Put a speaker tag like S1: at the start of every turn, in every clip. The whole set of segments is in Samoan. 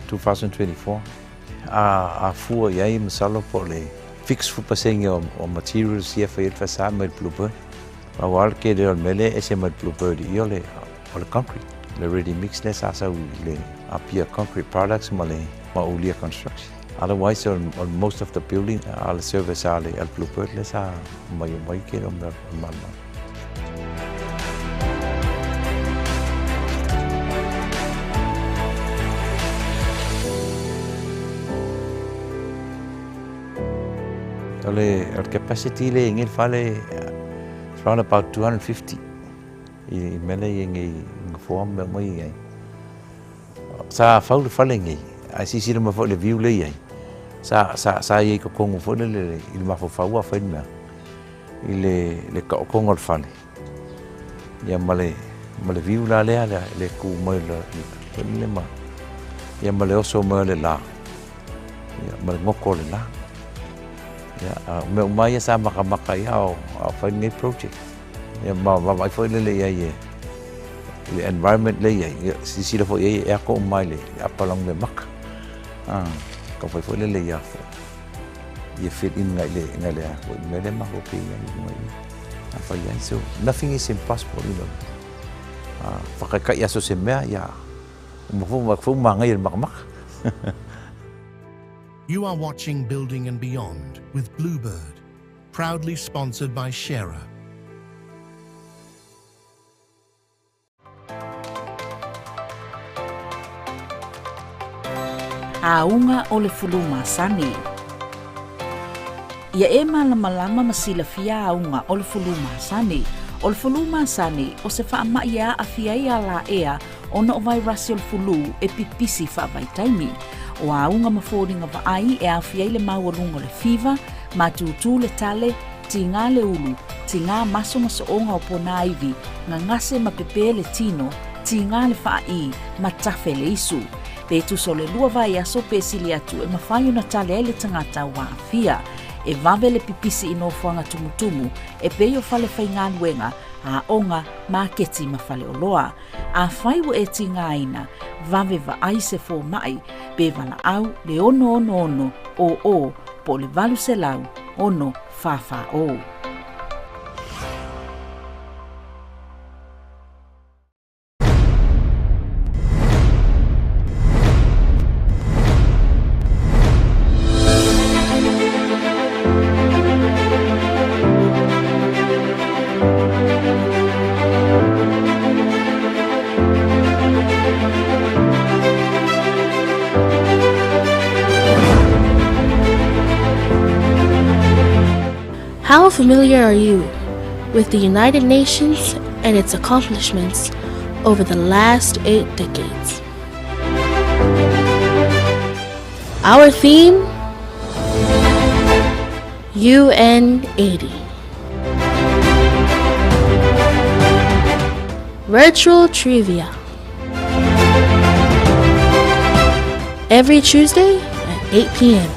S1: 2024. A fua i ai masalo po o le 50% o materials ia e fai ai le faasa mai le Bluebird. Aua o le tele o le mea lea e ese mai le Bluebird i i o le concrete, le ready mix lea sa sau i le Apia Concrete Products ma le Ulia Construction. Otherwise, most of the building, a le service a le Bluebird lea sa aumai uma ai le tele o mea o le malomalo. O le capacity lea e i ai nei le fale, it's round about 250 i mea lea e i ai nei i nofoa ma mea uma ia e i ai. Sa fau le fale nei, ae silasila mai foi i le view lea e i ai, sa, sa, sa i ai i totonu foi lele i le mafaufau a fai le mea, i le, le taotoga o le fale, ia ma le, ma le view la lea, le tu mai le, foi lele ma, ia ma le oso mai o le la, ia ma le goto o le la. Ia, a o mea uma ia sa matamata ai a o, a o fai lenei project. Ia ma vaavaai foi lele i ai e, i le environment lea i ai, ia silasila foi i ai e ato uma i le apa lanumeamata. Ah, taumafai foi lele ia foi, ia fit in ngai le, ngai le foi mea lea matou te i ai i luga i i. A fai ai, so nothing is impossible. A faataitai lava so o se mea, ia uma foi, foi manaia i le matamata.
S2: You are watching Building and Beyond with Bluebird, proudly sponsored by Scherer.
S3: Auga o le fulu masani. Ia e malamalama ma silafia auga o le fulu masani. O le fulu masani, o se faamaʻi e aafia ai alaea ona o vairasi o le fulu e pipisi faavaitaimi. O auga ma foliga vaai e aofia ai le maualuga o le fiva, matutū le tale, tigā le ulu, tigā maso ma sooga o ponāiwi, gagase ma pepē le tino, tigā le faaī, ma tafe le isu. Pe tusa o le lua vaiaso pe sili atu e mafai ona tale ai le tagata ua aafia. E vave le pipisi i nofoaga tumutumu e pei o fale faigaluega, aoga, maketi ma faleoloa. Afai ua e tigaina, vave vaai se fomai, pe valaau le 666 00 po o le 800 6 44 0.
S4: How familiar are you with the United Nations and its accomplishments over the last 8 decades? Our theme? UN 80. Virtual Trivia. Every Tuesday at 8 p.m.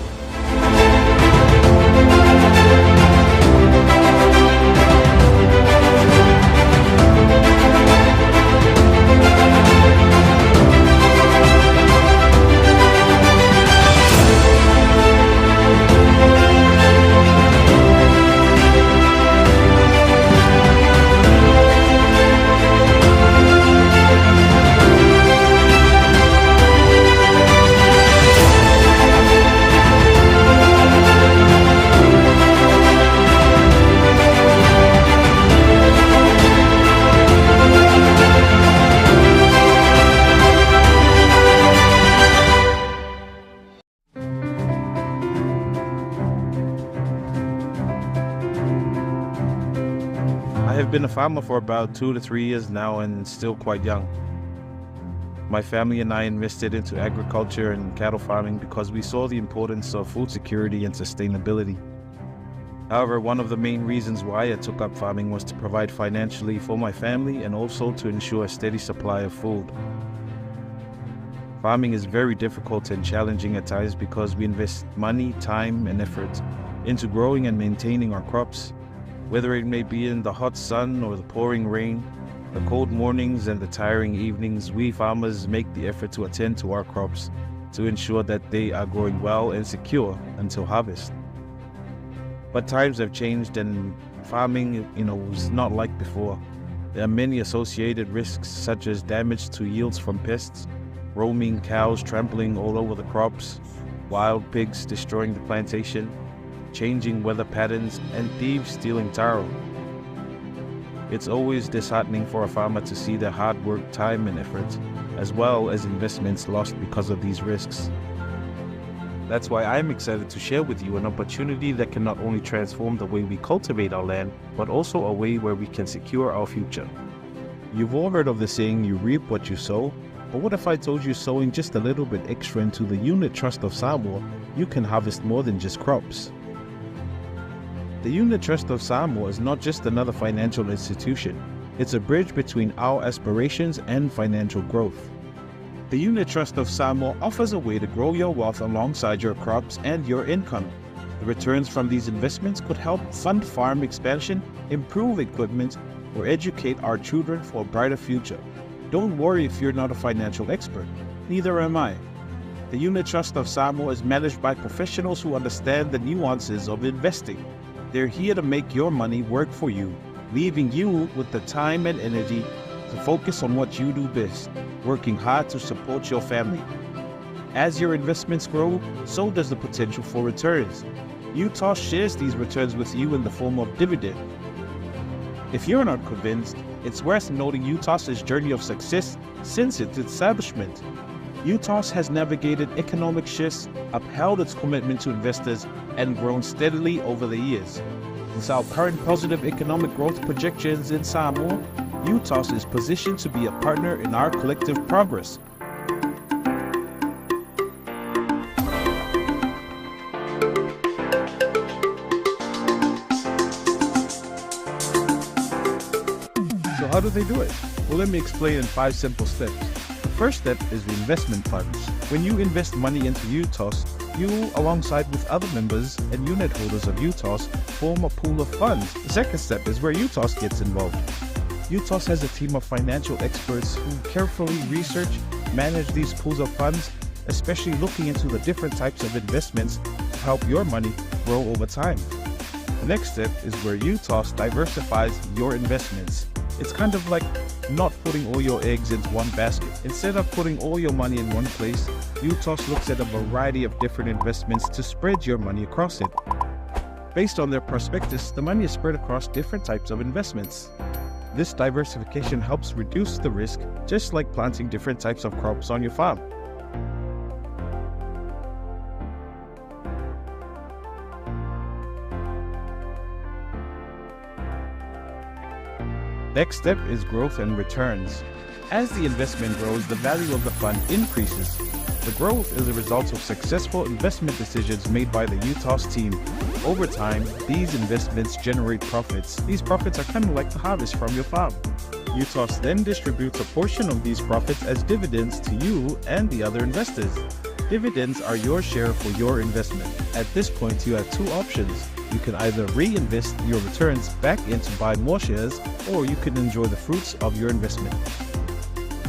S5: I have been a farmer for about 2 to 3 years now and still quite young. My family and I invested into agriculture and cattle farming because we saw the importance of food security and sustainability. However, one of the main reasons why I took up farming was to provide financially for my family and also to ensure a steady supply of food. Farming is very difficult and challenging at times because we invest money, time, and effort into growing and maintaining our crops, whether it may be in the hot sun or the pouring rain, the cold mornings and the tiring evenings, we farmers make the effort to attend to our crops to ensure that they are growing well and secure until harvest. But times have changed and farming, you know, is not like before. There are many associated risks such as damage to yields from pests, roaming cows trampling all over the crops, wild pigs destroying the plantation, changing weather patterns, and thieves stealing taro. It's always disheartening for a farmer to see their hard work, time, and effort, as well as investments lost because of these risks. That's why I'm excited to share with you an opportunity that can not only transform the way we cultivate our land, but also a way where we can secure our future. You've all heard of the saying, you reap what you sow, but what if I told you sowing just a little bit extra into the Unit Trust of Samoa, you can harvest more than just crops? The Unit Trust of Samoa is not just another financial institution. It's a bridge between our aspirations and financial growth. The Unit Trust of Samoa offers a way to grow your wealth alongside your crops and your income. The returns from these investments could help fund farm expansion, improve equipment, or educate our children for a brighter future. Don't worry if you're not a financial expert. Neither am I. The Unit Trust of Samoa is managed by professionals who understand the nuances of investing. They're here to make your money work for you, leaving you with the time and energy to focus on what you do best, working hard to support your family. As your investments grow, so does the potential for returns. UTOS shares these returns with you in the form of dividend. If you're not convinced, it's worth noting UTOS's journey of success since its establishment. UTOS has navigated economic shifts, upheld its commitment to investors, and grown steadily over the years. With our current positive economic growth projections in Samoa, UTOS is positioned to be a partner in our collective progress. So how do they do it? Well, let me explain in 5 simple steps. The first step is the investment funds. When you invest money into UTOS, you, alongside with other members and unit holders of UTOS, form a pool of funds. The second step is where UTOS gets involved. UTOS has a team of financial experts who carefully research, manage these pools of funds, especially looking into the different types of investments to help your money grow over time. The next step is where UTOS diversifies your investments. It's kind of like not putting all your eggs into one basket. Instead of putting all your money in one place, UTOS looks at a variety of different investments to spread your money across it. Based on their prospectus, the money is spread across different types of investments. This diversification helps reduce the risk, just like planting different types of crops on your farm. Next step is growth and returns. As the investment grows, the value of the fund increases. The growth is a result of successful investment decisions made by the UTOS team. Over time, these investments generate profits. These profits are kind of like the harvest from your farm. UTOS then distributes a portion of these profits as dividends to you and the other investors. Dividends are your share for your investment. At this point, you have 2 options. You can either reinvest your returns back in to buy more shares, or you can enjoy the fruits of your investment.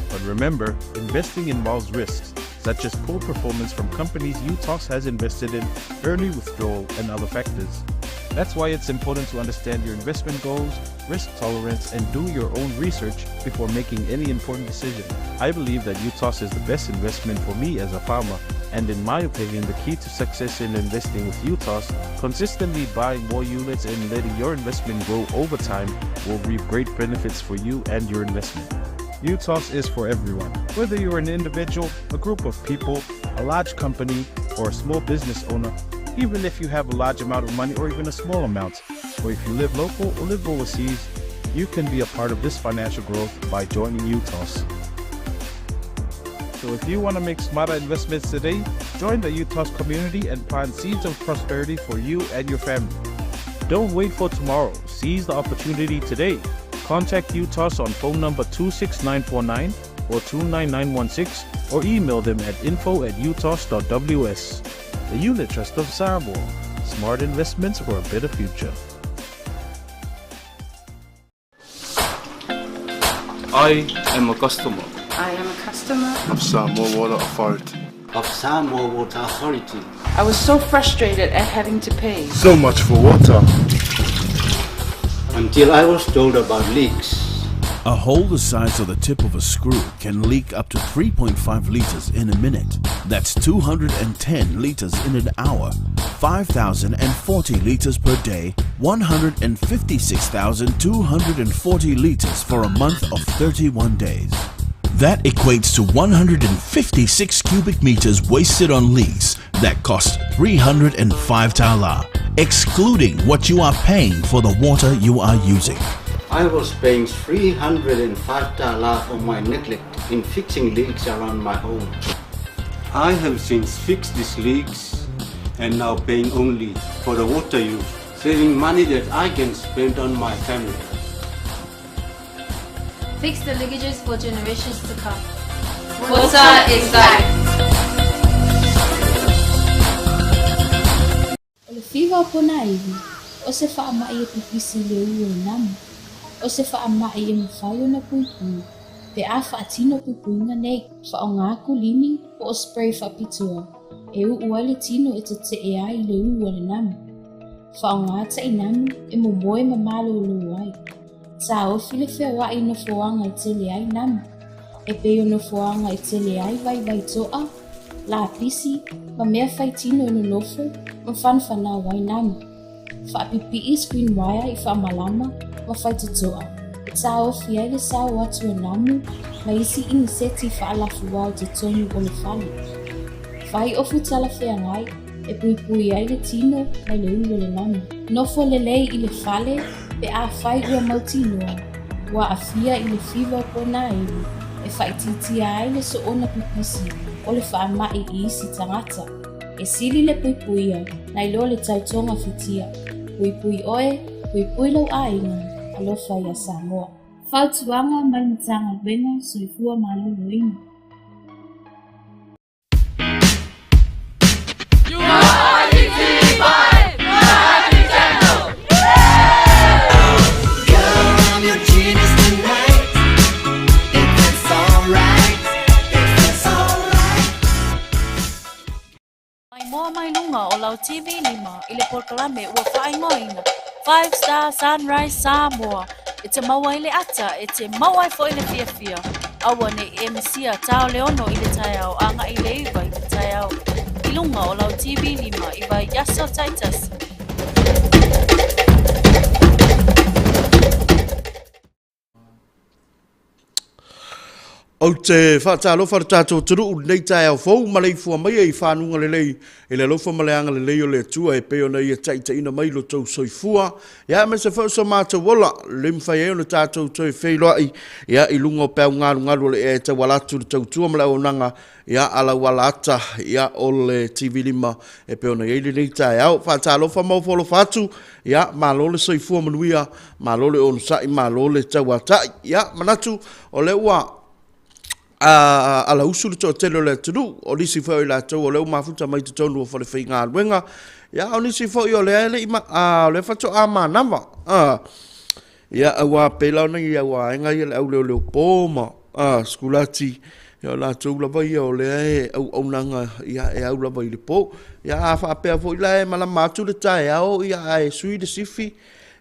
S5: But remember, investing involves risks, such as poor performance from companies UTOS has invested in, early withdrawal, and other factors. That's why it's important to understand your investment goals, risk tolerance, and do your own research before making any important decision. I believe that UTOS is the best investment for me as a farmer, and in my opinion, the key to success in investing with UTOS, consistently buying more units and letting your investment grow over time, will reap great benefits for you and your investment. UTOS is for everyone. Whether you're an individual, a group of people, a large company, or a small business owner, even if you have a large amount of money or even a small amount, or if you live local or live overseas, you can be a part of this financial growth by joining UTOS. So if you want to make smarter investments today, join the UTOS community and plant seeds of prosperity for you and your family. Don't wait for tomorrow. Seize the opportunity today. Contact UTOS on phone number 26949 or 29916 or email them at info@utos.ws. The Unit Trust of Samoa. Smart investments for a better future.
S6: I am a customer.
S7: I am a customer
S8: of Samoa Water Authority.
S6: of Samoa Water Authority.
S7: I was so frustrated at having to pay.
S8: So much for water.
S6: Until I was told about leaks.
S9: A hole the size of the tip of a screw can leak up to 3.5 liters in a minute. That's 210 liters in an hour, 5,040 liters per day, 156,240 liters for a month of 31 days. That equates to 156 cubic meters wasted on leaks that cost 305 tala, excluding what you are paying for the water you are using.
S6: I was paying 305 tala for my neglect in fixing leaks around my home. I have since fixed these leaks and now paying only for the water use, saving money that I can spend on my family.
S10: Fix the leakages for generations to come. Water is life.
S4: O le fiva o ponaivi, o se faamai e pipisi i le ū o le namu. O se faamai e mafai ona puipui pe a faatino puipuiga nei, faaaoga kulimi po o spray faapitoa e uu ai le tino e tetee ai i le ū a le namu. Faaaoga tainamu e momoe ma malōlō ai. Taofi le feoai i nofoaga e tele ai namu, e pei o nofoaga e tele ai vaivai toa, lapisi, ma mea faitino e nonofo ma fanafanau ai namu. Faapipii screen wire i faamalama ma faitotoa e taofi ai le sao atu o namu ma isi iniseti faalafuā i totonu o le fale. Fai ofu talafeagai e puipui ai le tino mai le ū o le namu. Nofo lelei i le fale pe afai ua mautinoa ua aafia i le fiva o ponaivi e faaitiitia ai le soona pipisi o le faamai i isi tagata. E sili le puipuia nai lo le tau togafitia. Puipui oe, puipui lou aiga, alofa ia Samoa. Fautuaga mai Matagaluega o Soifua Maloloina.
S3: Mai moa mai luga o lau TV lima i le polokalame ua faaigoaina Five Star Sunrise Samoa e te maua ai le ata, e te maua ai foi le fiafia. Aua ne i e misia tao le ono i le taeao agai le iva i le taeao i luga o lau TV lima i vaiaso taitasi.
S11: Ou te faatalofa i le tatou atunuu i lenei taeao fou ma le ifua mai i fanuga lelei i le alofa ma le agalelei o le Atua e pei ona Ia taitaiina mai lo tou soifua ia aemaise foi o so matou ola le mafai ai ona tatou toe feiloai ia i luga o peau galugalu o le ea e tauala atu i le tautua ma le auaunaga Ia, a lau ala ata, ia, o le TV 5 e pei ona i ai lenei taeao. Faatalofa ma ofo alofa atu, ia, malo le soifua manuia, malo le onosai, malo le tauatai. Ia, manatu, o lea ua a, alausu le toatele o le atunuu, o nisi foi o i latou o lea ua mafuta mai totonu o falefaigaluega, ia, o nisi foi o lea e le i, a, o lea faatoa manava. A, Ia, aua pei la ona i au aiga ia le au leoleo po ma a, sikulati, ia o latou lava ia o lea e auaunaga ia e au lava i le po. Ia a faapea foi la e malama atu le taeao ia ae sui le sifi,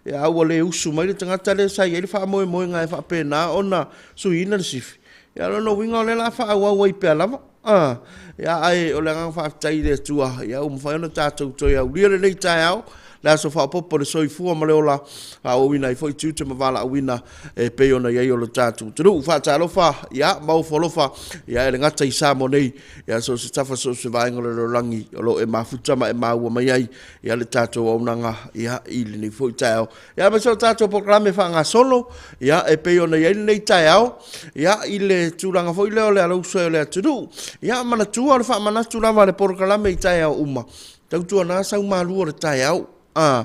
S11: ia a ua le usu mai le tagata lea sa i ai le faamoemoega e faapena ona suiina le sifi, ia o lona uiga o lea o le a faaauau ai pea lava. A, ia ae o le agaga faafetai i le Atua, ia ua mafai ona tatou toe aulia lenei taeao, le aso faaopoopo o le soifua ma le ola, faaauauina ai foi tiute ma valaauina e pei ona i ai o le tatou atunuu. Faatalofa, ia, ma ofo alofa, ia, e le gata i Samoa nei, ia, so o se tafa, so o se vaega o le lalolagi o lo o e mafuta ma e maua mai ai, ia, le tatou auaunaga, ia, i lenei foi taeao. Ia, aemaise o tatou polokalame faagasolo, ia, e pei ona i ai lenei taeao, ia, i le tulaga foi lea o le alausu ai o le atunuu. Ia, manatua o le faamanatu lava a le polokalame i taeao uma, tautuana sau malu o le taeao. A,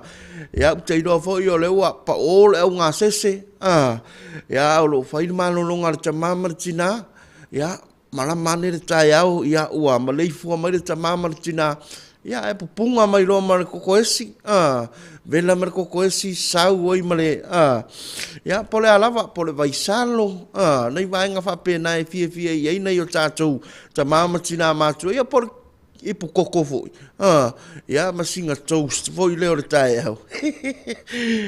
S11: ia, ou te iloa foi o lea ua pao le augasese, a, ia, o lo o fai le malologa a le tama ma le tina, ia, malama ane le taeao, ia, ua maleifua mai le tama ma le tina, Ia, ae pupuga mai loa ma le kokoesi, a, vela ma le kokoesi, sau ai ma le, a, ia, po o le a lava, po o le vaisalo, a, nai vaega faapena e fiafia i ai nai o tatou tama ma tina matutua, ia po o le ipu koko foi, a, ia, ma sina toast foi lea o le taeao.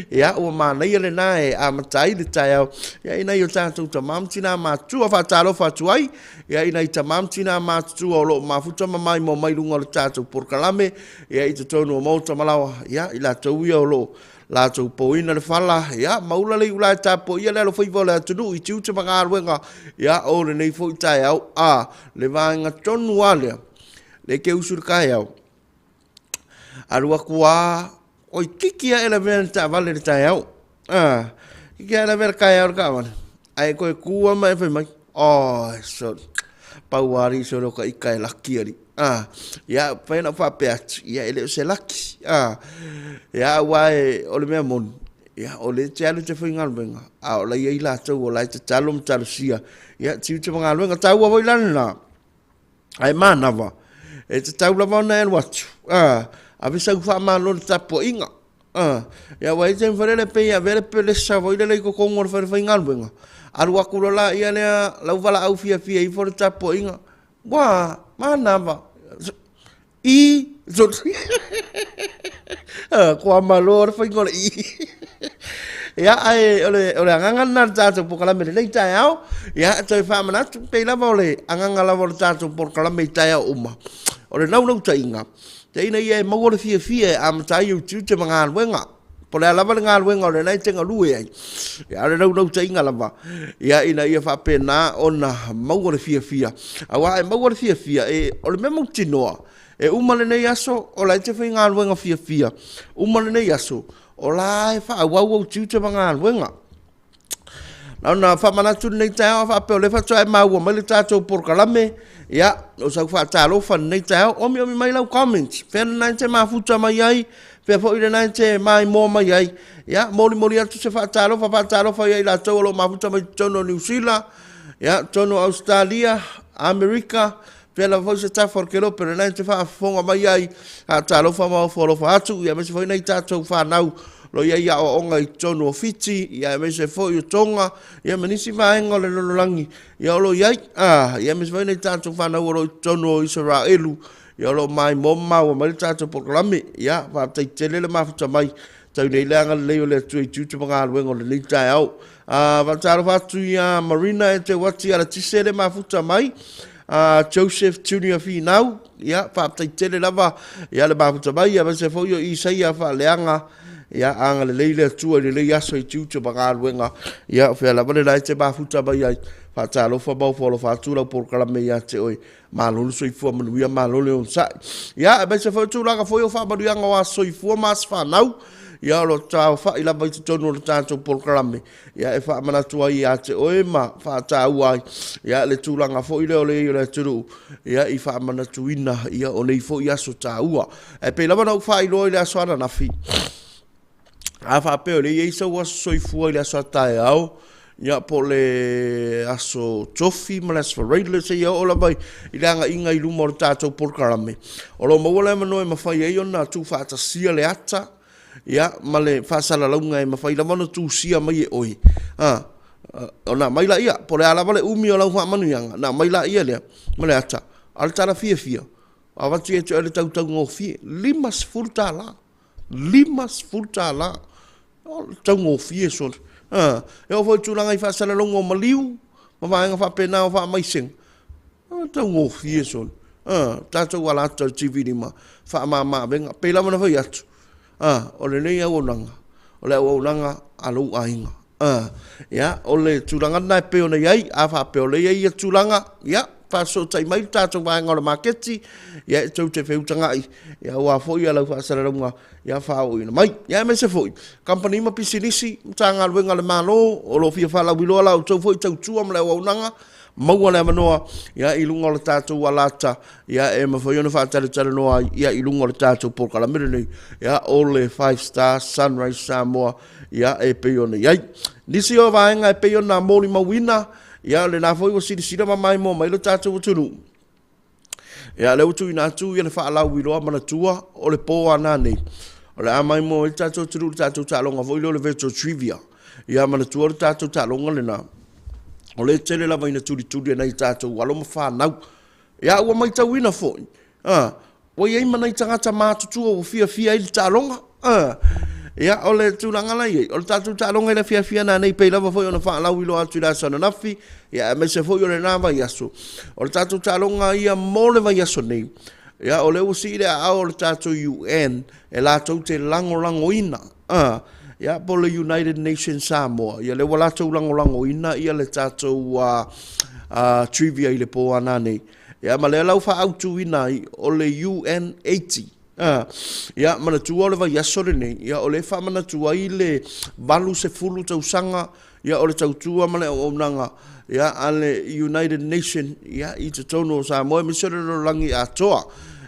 S11: Ia, ua manaia lena e amata ai le taeao, ia, i nai o tatou tama ma tina matutua. Faatalofa atu ai, ia, i nai tama ma tina matutua o lo o mafuta ma maimoa mai luga o le tatou polokalame, ia, i totonu o maota ma laoa, ia, i latou ia o lo o latou poina le fala, ia, ma ula le iula e tapuaia le alofaiva o le atunuu i tiute ma galuega, ia, o lenei foi taeao, a, le vaega tonu lava lea, lea e te usu i le taeao, alu atu lava, oi tiki ae lavea le taavale i le taeao, a, tiki ae lavea le taeao i le taavale, ae toe tu lava ma e fai mai, oi sole, pau lava alii sole o ta ita e laki alii. A, ia, mafai ona ou faapea atu, ia e le o se laki. A, ia, aua e, o le mea moni, ia, o lea e te alu e te faigaluega, a o la e i ai latou o la e tatalo ma talosia, ia, tiute ma galuega. Taua foi la lena, ae manava, e tatau lava ona e alu atu, a, ave sau faamalo i le tapuaiga. A, ia, aua e i ai taimi foi lele pei e avea le pelesa foi lele i totonu o le falefaigaluega, alu atu loa laia lea, lau valaau fiafia ifo le tapuaiga, Ua manava i Kua malo le faiga o le i. Ia, ae o le, o le agaga lena o le tatou polokalame i lenei taeao. Ia, toe faamanatu, pei lava o le agaga lava o le tatou polokalame i taeao uma, o le naunautaiga, ina ia e maua le fiafia e amata ai ou tiute ma galuega. Po o le a lava le galuega o lena e te galue ai, a o le naunautaiga lava, ia, ina ia faapena ona maua le fiafia. Aua e maua le fiafia, e, o le mea mautinoa, e uma lenei aso, o la e te faigaluega fiafia, uma lenei aso, o la e faaauau ou tiute ma galuega. Na ona faamanatu lenei taeao a faapea o lea faatoa e maua mai le tatou polokalame, ia, o sau faatalofa lenei taeao, omiomi mai lau comment, fea lena e te mafuta mai ai, fea foi lena e te maimoa mai ai, ia, molimoli atu se faatalofa, faatalofa ia i latou o lo o mafuta mai totonu o Niu Sila, ia, totonu o Ausetalia, Amerika, Pea lava foi se tafa o le kelope lena e te faafofoga mai ai, a talofa ma ofo alofa atu, ia aemaise foi nai tatou fanau lo i ai aoaoga i totonu o Fiti, ia aemaise foi o Tonga, ia ma nisi vaega o le lalolagi, ia o lo i ai, a, ia aemaise foi nai tatou fanau o lo i totonu o Isaraelu, ia o lo o maimoa ma maua mai le tatou polokalame, ia faafetai tele le mafuta mai, tau nei le agalelei o le Atua i tiute ma galuega o lenei taeao. A, faatalofa atu ia Marina e Teuati Alatise le mafuta mai, a Joseph Junior Finau, ia, faafetai tele lava, ia, le mafuta mai, ia, aemaise foi o Isaia Faaleaga, ia, agalelei le Atua i lenei aso i tiute ma galuega, ia, o fea lava le la e te mafuta mai ai, faatalofa ma ofo alofa atu lau polokalame ia te oe, malo le soifua manuia, malo le onosai. Ia, aemaise foi o tulaga foi o faamanuiaga o aso soifua ma aso fanau, ia, o lo o taaofai lava i totonu o le tatou polokalame, ia, e faamanatu ai ia te oe ma faataua ai, ia, le tulaga foi lea o le i ai o le atunuu, ia, i faamanatuina, ia, o nei foi aso taua. Ae pei lava ona ou faailoa i le aso ananafi, a faapea o lea e i ai sou aso soifua i le aso a taeao, ia, po o le aso Tofi ma le aso Faraile seia oo lava i le agaiga i luma o le tatou polokalame, o lo o maua le avanoa e mafai ai ona tuufaatasia le ata, ia, ma le faasalalauga e mafai lava ona tusia mai e oe, a, ona aumai laia, po o le a lava le umi o lau faamanuiaga, ona aumai laia lea ma le ata. A o le tala fiafia, avatu ia te oe le tautaugofie, $50, $50, o le taugofie sole. A, e oo foi i tulaga i faasalalauga o maliu ma vaega faapena o faamaisega, O le taugofie sole. A, tatou ala atu i le TV 5, faamama avega. Pei lava ona fai atu, a, o lenei auaunaga, o le auaunaga a lou aiga. A, ia, o le tulaga lena e pei ona i ai, a faapea o lea e i ai ia tulaga, ia, faafesootai mai le tatou vaega o le maketi, ia, e tou te feutagai, ia, aua foi lau faasalalauga, ia, faaooina mai. Ia, aemaise foi, kamupani ma pisinisi, Matagaluega a le Malo, o lo o fia faalauiloa la outou foi tautua ma le auaunaga, maua le avanoa ia, i luga o le tatou alata ia, e mafai ona faatalatalanoa ai ia, i luga o le tatou polokalame lenei ia, o le Five Star Sunrise Samoa ia, e pei ona i ai. Nisi o vaega e pei ona molimauina ia, o lena foi ua silasila ma maimoa mai lo tatou atunuu. Ia, lea ua tuuina atu ia le faalauiloa manatua o le po a nanei. O le a maimoa ai le tatou atunuu i le tatou taaloga foi lea o le Virtual Trivia. Ia manatua le tatou taaloga lena, o lea e tele lava ina tulituli e nai a tatou alo ma fanau. Ia ua matauina foi, a, ua i ai ma nai tagata matutua ua fiafia ai i le taaloga. A, ia o le tulaga la e i ai, o le tatou taaloga i le afiafi a nanei e pei lava foi ona faalauiloa atu i le aso ananafi, ia aemaise foi o lena vaiaso. O le tatou taaloga ia mo le vaiaso nei, ia o lea ua sii le aao o le tatou UN e latou te lagolagoina, a, ia po o le United Nations Samoa, ia lea ua latou lagolagoina le tatou trivia i le po a nanei. Ia ma lea la ua faaautuina ai, o le UN 80. A, ia manatua o le vaiaso lenei, ia o lea e faamanatu ai le 80 tausaga ia o le tautua ma le auaunaga ia a le United Nation ia i totonu o Samoa aemaise o le lalolagi atoa.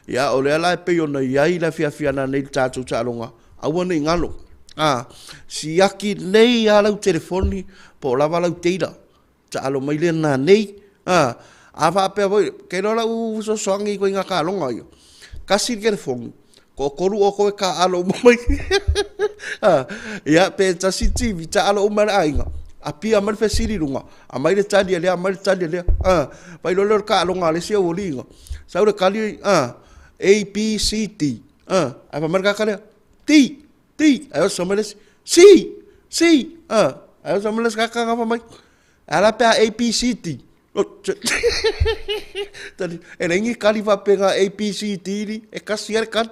S11: Ia o lea la e pei ona i ai le afiafi a nanei i le tatou taaloga, aua ne i galo. A, siaki nei lava lau telefoni po o lava lau data, taalo mai lea nanei. A, a faapea foi, ou te iloa o lau fesoasoani i ituaiga taaloga ia, tasi le telefoni, toatolu outou e taaalo uma mai ia pe tasi le TV, taaalo uma lava e le aiga, apia mai le fesili i luga, aumai le tali a lea, aumai le tali a lea, fai loa lea o le taaloga a le isi aualii ia, sau le tali, A, B, C, D, ae fai mai le tagata lea, D, D, ae oso mai le isi, C, C, ae oso mai le isi tagata fai mai, Ae a la pe a A, B, C, D? E leai ni kali faapena A, B, C, D, D, e tasi lava le kali.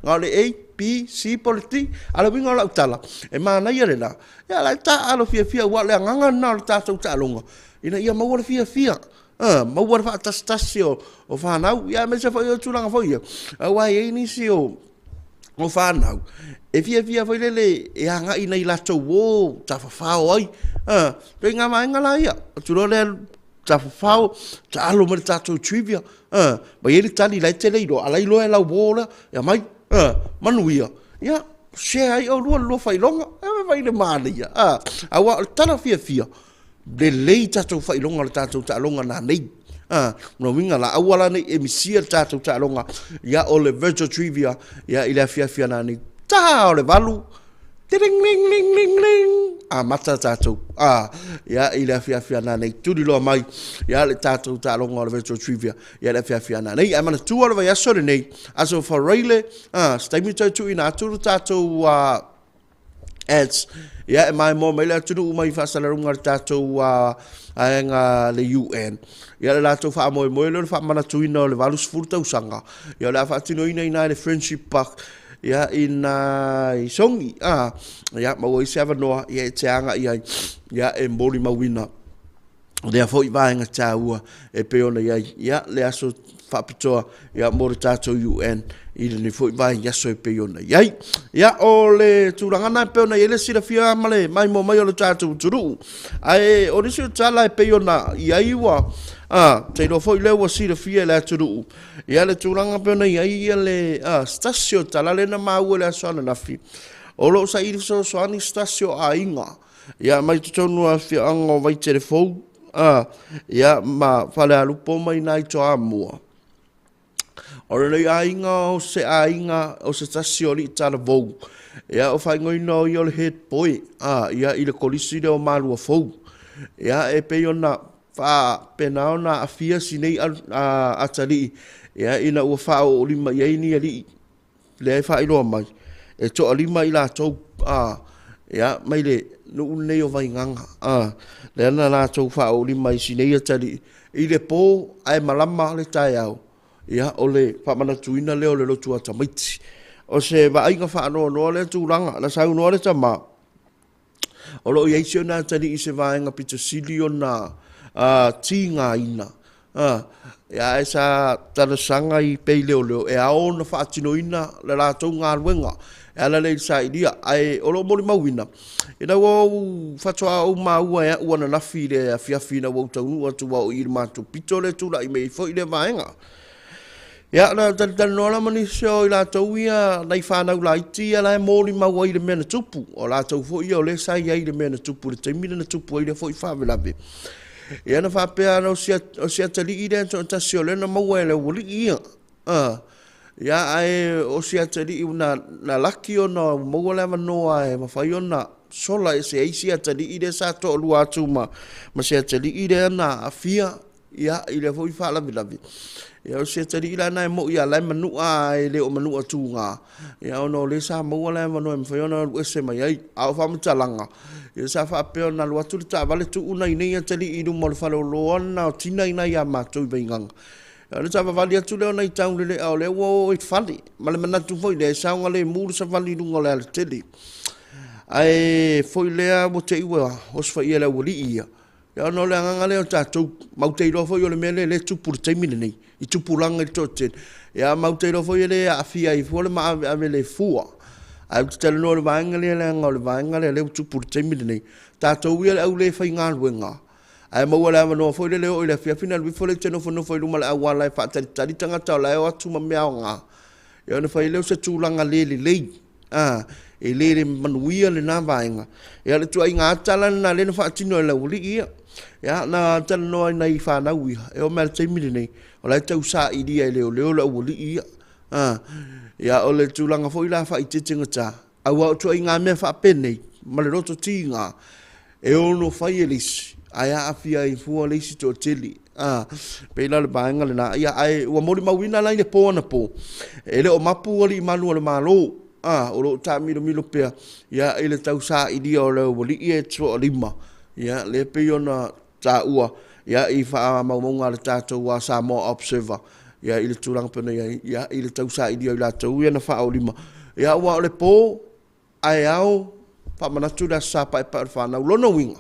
S11: Na o le A, B, C po o le D. A o le uiga o lau tala, e manaia lena, ia o la e taaalo fiafia aua o le agaga lena o le tatou taaloga, ina ia maua le fiafia, maua le faatasitasi o fanau, aemaise foi o tulaga foi ia, aua e i ai nisi o fanau e fiafia foi lele e agai i nai latou uo tafafao ai, a, ituaiga vaega la ia, ou te iloa lea tafafao, taalo mai i le tatou trivia, a, aumai ai le tali la e te le iloa, a o la e iloa e lau uo lea, e aumai, a, manuia, ia, share ai oulua i le lua faailoga. Vaai i le manaia, a, aua o le tala fiafia, lelei tatou faailoga o le tatou taaloga nanei. A, lona uiga la, aua la ne i e misia le tatou taaloga, ia o le Virtual Trivia, ia i le afiafi a nanei. Ta o le 8, tiling ling ling ling ling, amata tatou, a, ia i le afiafi a nanei, tuliloa mai, ia le tatou taaloga o le Virtual Trivia, ia le afiafi a nanei. Ae manatua le vaiaso lenei, Aso Faraile, a, se taimi toe tuuina atu le tatou, a, ads ia e maimoa mai le atunuu mai faasalalauga a le tatou aega le UN ia le latou faamoemoe lea o le faamanatuina o le 80 tausaga ia o le a faatinoina i ina i le Friendship Park ia i ina i Sogi a ia maua ai se avanoa ia e te agai ai ia e molimauina lea foi vaega taua e pei ona i ai ia, le aso faapitoa ia, mo le tatou UN i lenei foi vaiaso e pei ona i ai. Ia, o le tulaga lena e pei ona i ai le silafia ma le maimoa mai o le tatou atunuu. Ae o nisi o tala e pei ona i ai ua, a, te iloa foi lea ua silafia e le atunuu, ia le tulaga e pei ona i ai ia le, a, se tasi o tala lea na maua i le aso ananafi, o lo o saili fesoasoani se tasi o aiga Ia mai totonu o afioaga o Vaitele Fou, a, ia ma Falealupo ma i ina i Toamua. O lenei aiga o se aiga o se tasi o alii talavou, ia o faaigoaina o ia o le head boy, a, ia i le kolisi lea o Maluafou. Ia e pei ona faapena ona aafia si nei atalii, ia ina ua faaoolima i ai ni alii lea e faailoa mai, e toalima i latou a, ia, mai le nuu lenei o Vaigaga, a, lea na latou faaoolima i si nei atalii i le po ae malama le taeao, ia, o le faamanatuina lea o le lotu a tamaiti. O se vaaiga faanoanoa lea tulaga. Na saunoa le tama, O lo o i ai si ona atalii i se vaega pito sili ona tigaina, ae sa talosaga i pei leoleo e ao ona faatinoina le latou galuega e ala lea i le sailia. Ae o lo o molimauina, ina ua ou faatoa ou maua e au ananafi i le afiafi ina ua ou taunuu atu aua o i i le matou pito lea e tulai mai ai foi lea vaega. Ia, na talatalanoa la ma nisi o i latou ia, nai fanau laiti ia la e molimau ai i le mea na tupu. O latou foi ia o lea sa i ai i le mea na tupu i le taimi lea na tupu ai lea foi faalavelave. Ia na faapea ana o si, o si atalii lea toatasi o lea na maua e le aualii ia. Ia ae o si atalii na, na laki ona ua maua le avanoa e mafai ona sola ese ai si atalii lea sa toalua atu ma, ma si atalii lea na aafia ia i lea foi faalavelave. Ia o si atalii la na e moi lava la e manua ae le o manua tuga, ia ona o lea sa maua le avanoa e mafai ona alu ese mai ai. A o faamatalaga, ia sa faapea ona alu atu le taavale tuu nai nei atalii i luma o le faleoloa lena o Tina i ina ia matou i Vaigaga. Ia ona savavali atu lea o nai taulelea o lea ua o i le fale, ma le manatu foi lea e saogalemu le savali i luga o le alatele. Ae foi lea ua te i ua osofaia e le aualii ia, Ia ona o le agaga lea o tatou, matou te iloa foi o le mea lea o lea e tupu i le taimi lenei i tupulaga i le toatele, ia matou te iloa foi e le aafia ai fua le maaveave le fua. Ae ou te talanoa i le vaega lea leaga o le vaega lea o lea ua tupu i le taimi lenei. Tatou ia le au le faigaluega, ae maua le avanoa foi lele e oo i le afiafi ona alu ifo lea e te nofonofo i luma o le auala e faatalitali tagata o la e o atu ma mea aoga, ia ona fai ai lea o se tulaga le lelei. A, e le manuia lena vaega. Ia o le ituaiga ata la lena lea na faatino e le aualii ia. Ia, na talanoa i nai fanau ia, e oo mai lava i le taimi lenei, o la e tau sailia e leoleo le aualii ia. A, ia o le tulaga foi la faaeteete gata, aua o ituaiga mea faapenei ma le loto tiga, e ono fai e le isi ae aafia ai fua le isi toatele. A, pei la o le vaega lena. Ia, ae ua molimauina la i le po anapo, e le o mapu alii malu o le Malo, a, o lo o taamilomilo pea, ia, i le tau sailia o le aualii ia e toalima, ia, lea e pei ona taua, ia, i faamaumauga a le tatou Samoa Observer, ia, i le tulaga e pei ona i ai, ia, i le tau sailia o i latou ia na faaolima. Ia, aua o le po, ae ao faamanatu le Aso Sa Paepae o le Fanau. O lona uiga,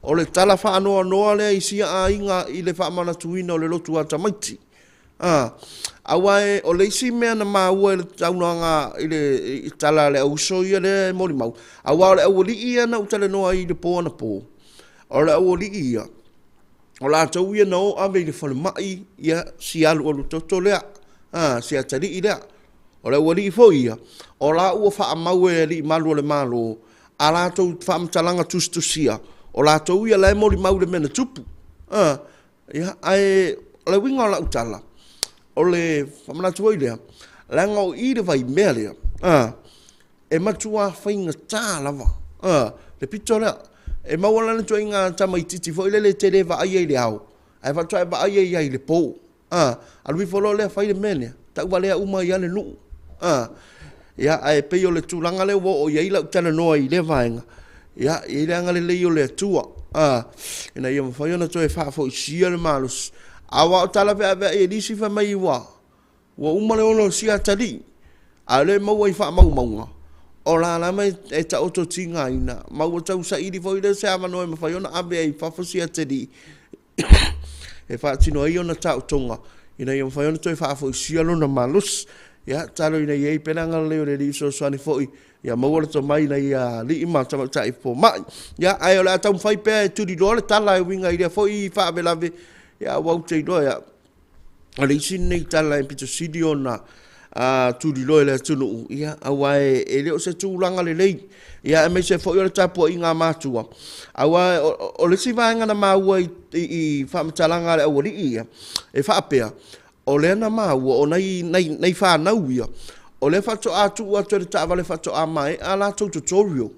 S11: o le tala faanoanoa lea i sia aiga i le faamanatuina o le lotu a tamaiti. Aua o le isi mea na maua i le saunoaga i le tala a le auuso ia lea e molimau, aua o le aualii ia na ou talanoa ai i le po anapo, o le aualii ia, o latou ia na o ave i le falemai ia si alualutoto lea, si atalii lea. O le aualii foi ia, o la ua faamau e alii malu o le Malo a latou faamatalaga tusitusia, o latou ia la e molimau i le mea na tupu. Ia, ae o le uiga o lau tala, o le faamanatu foi lea, leaga o i i le vaimea lea, e matua faigata lava le pito lea. E maua la le ituaiga tamaitiiti foi lele e te le vaaia i le ao, ae faatoa e vaaia i ai i le po. A, alu ifo loa lea fai le mea lea, tauvalea uma ai lava le nuu. A, ia, ae pei o le tulaga lea ua oo i ai lau talanoa i lea vaega, ia, e i ai le agalelei o le Atua, a, ina ia mafai ona toe faafoisia le malosi. Aua o tala feaveai a nisi fai mai ua uma le ola o sia atalii, a o lea e maua i faamaumauga, o la lava e taoto tigaina, ma ua tau saili foi lea se avanoa e mafai ona ave ai i fafo sia atalii e faatino ai ona taotoga ina ia mafai ona toe faafoisia lona malosi. Ia, tatalo ina ia i ai pea le agalelei o le Alii e fesoasoani foi ia maua le tomai ina ia alii ma tamaitai fomai. Ia, ae o le a taumafai pea e tuliloa le tala e uiga i lea foi faalavelave, ia aua ou te iloa, ia, o le isi lenei tala e pito sili ona tuliloa e le atunuu, ia, aua e le o se tulaga lelei, ia, aemaise foi o le tapuaiga a matua, aua o le isi vaega na maua i faamatalaga a le aualii ia, e faapea, o lea na maua, o nai fanau ia, o lea faatoa tuu atu e le taavale faatoa maea a latou tutorial.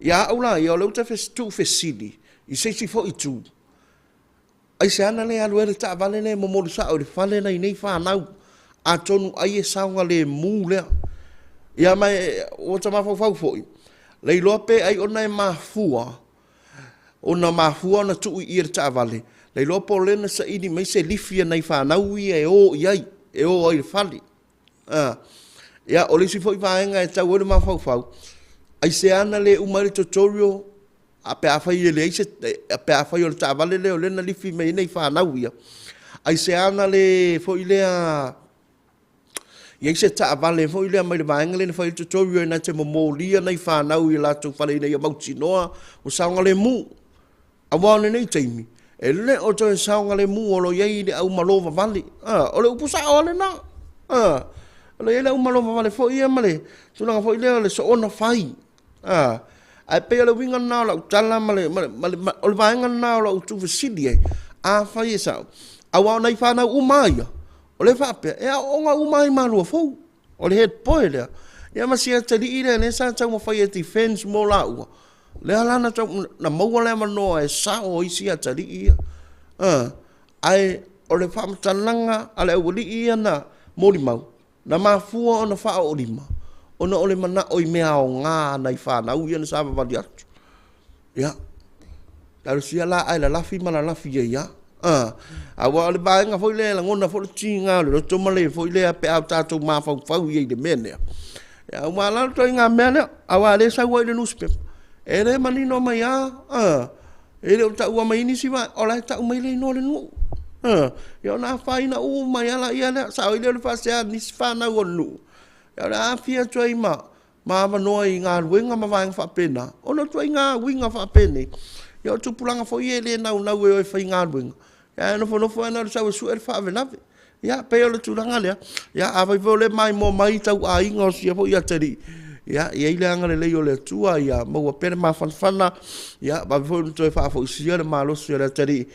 S11: Ia au la ia, o lea ou te tuufesili i se isi foi itu, Aisea na le alu ai le taavale lea e momoli sao i le fale nai nei fanau? Atonu ai e saogalemu lea. Ia ma e, ua ta mafaufau foi, le iloa pe ai ona e mafua, ona mafua ona tuu i i e le taavale, le iloa po o lea na saili mai se lifi a nai fanau ia e o i ai, e o ai i le fale. Ia, o le isi foi vaega e tatau ai le mafaufau, aisea na le uma ai le tutorial A pe afai e leai se, pe afai o le taavale lea o lea na lifi mai ai nai fanau ia, aisea na le foi lea i ai se taavale foi lea mai le vaega lea na fai ai le tutorial na te momolia nai fanau i latou fale ina ia mautinoa ua saogalemu. Aua o lenei taimi, e le o toe saogalemu o lo o i ai le aumalo vavale. O le upu sao lava lena. O lo o i ai le aumalo vavale foi ia ma le tulaga foi lea o le soona fai. Ae pei o le uiga lena o lau tala ma le, ma le, ma le, o le vaega lena o lau tuufesili ai, afai e sao, aua o nai fanau uma lava ia, o lea e faapea, e aooga uma lava i Maluafou. O le head boy lea, ia ma si atalii lea lea sa taumafai e defense mo laua, lea la na, tau, na maua le avanoa e sao ai si atalii ia. Ae o le faamatalaga a le aualii ia na molimau, na mafua ona faaoolima, ona o le manao i mea aoga a nai fanau ia na savavali atu. Ia, talosia la ae lalafi ma lalafi ai lava. Aua o le vaega foi lea e lagona foi le tiga o le loto ma le foi lea pe a tatou mafaufau i ai i le mea lea. Ia, aua la le ituaiga mea lea, aua o lea e sau ai i le nusipepa, e le manino mai lava, e le o taua mai ai nisi vaega, o la e tau mai le igoa o le nuu. Ia ona afaina uma ai lava lea, sao ai lea o le faasea a nisi fanau o le nuu, ia o le a aafia atu ai ma ma avanoa i galuega ma vaega faapena, ona o ituaiga uiga faapenei. Ia o tupulaga foi ia e le naunau e o e faigaluega, ae nofonofo lava na o le sau e sue le faalavelave. Ia, pei o le tulaga lea. Ia afai foi o lea e maimoa mai tauaiga o sia foi atalii, ia i ai le agalelei o le Atua ia maua pea le mafanafana, ia vave foi ona toe faafoisia le malosi o le atalii,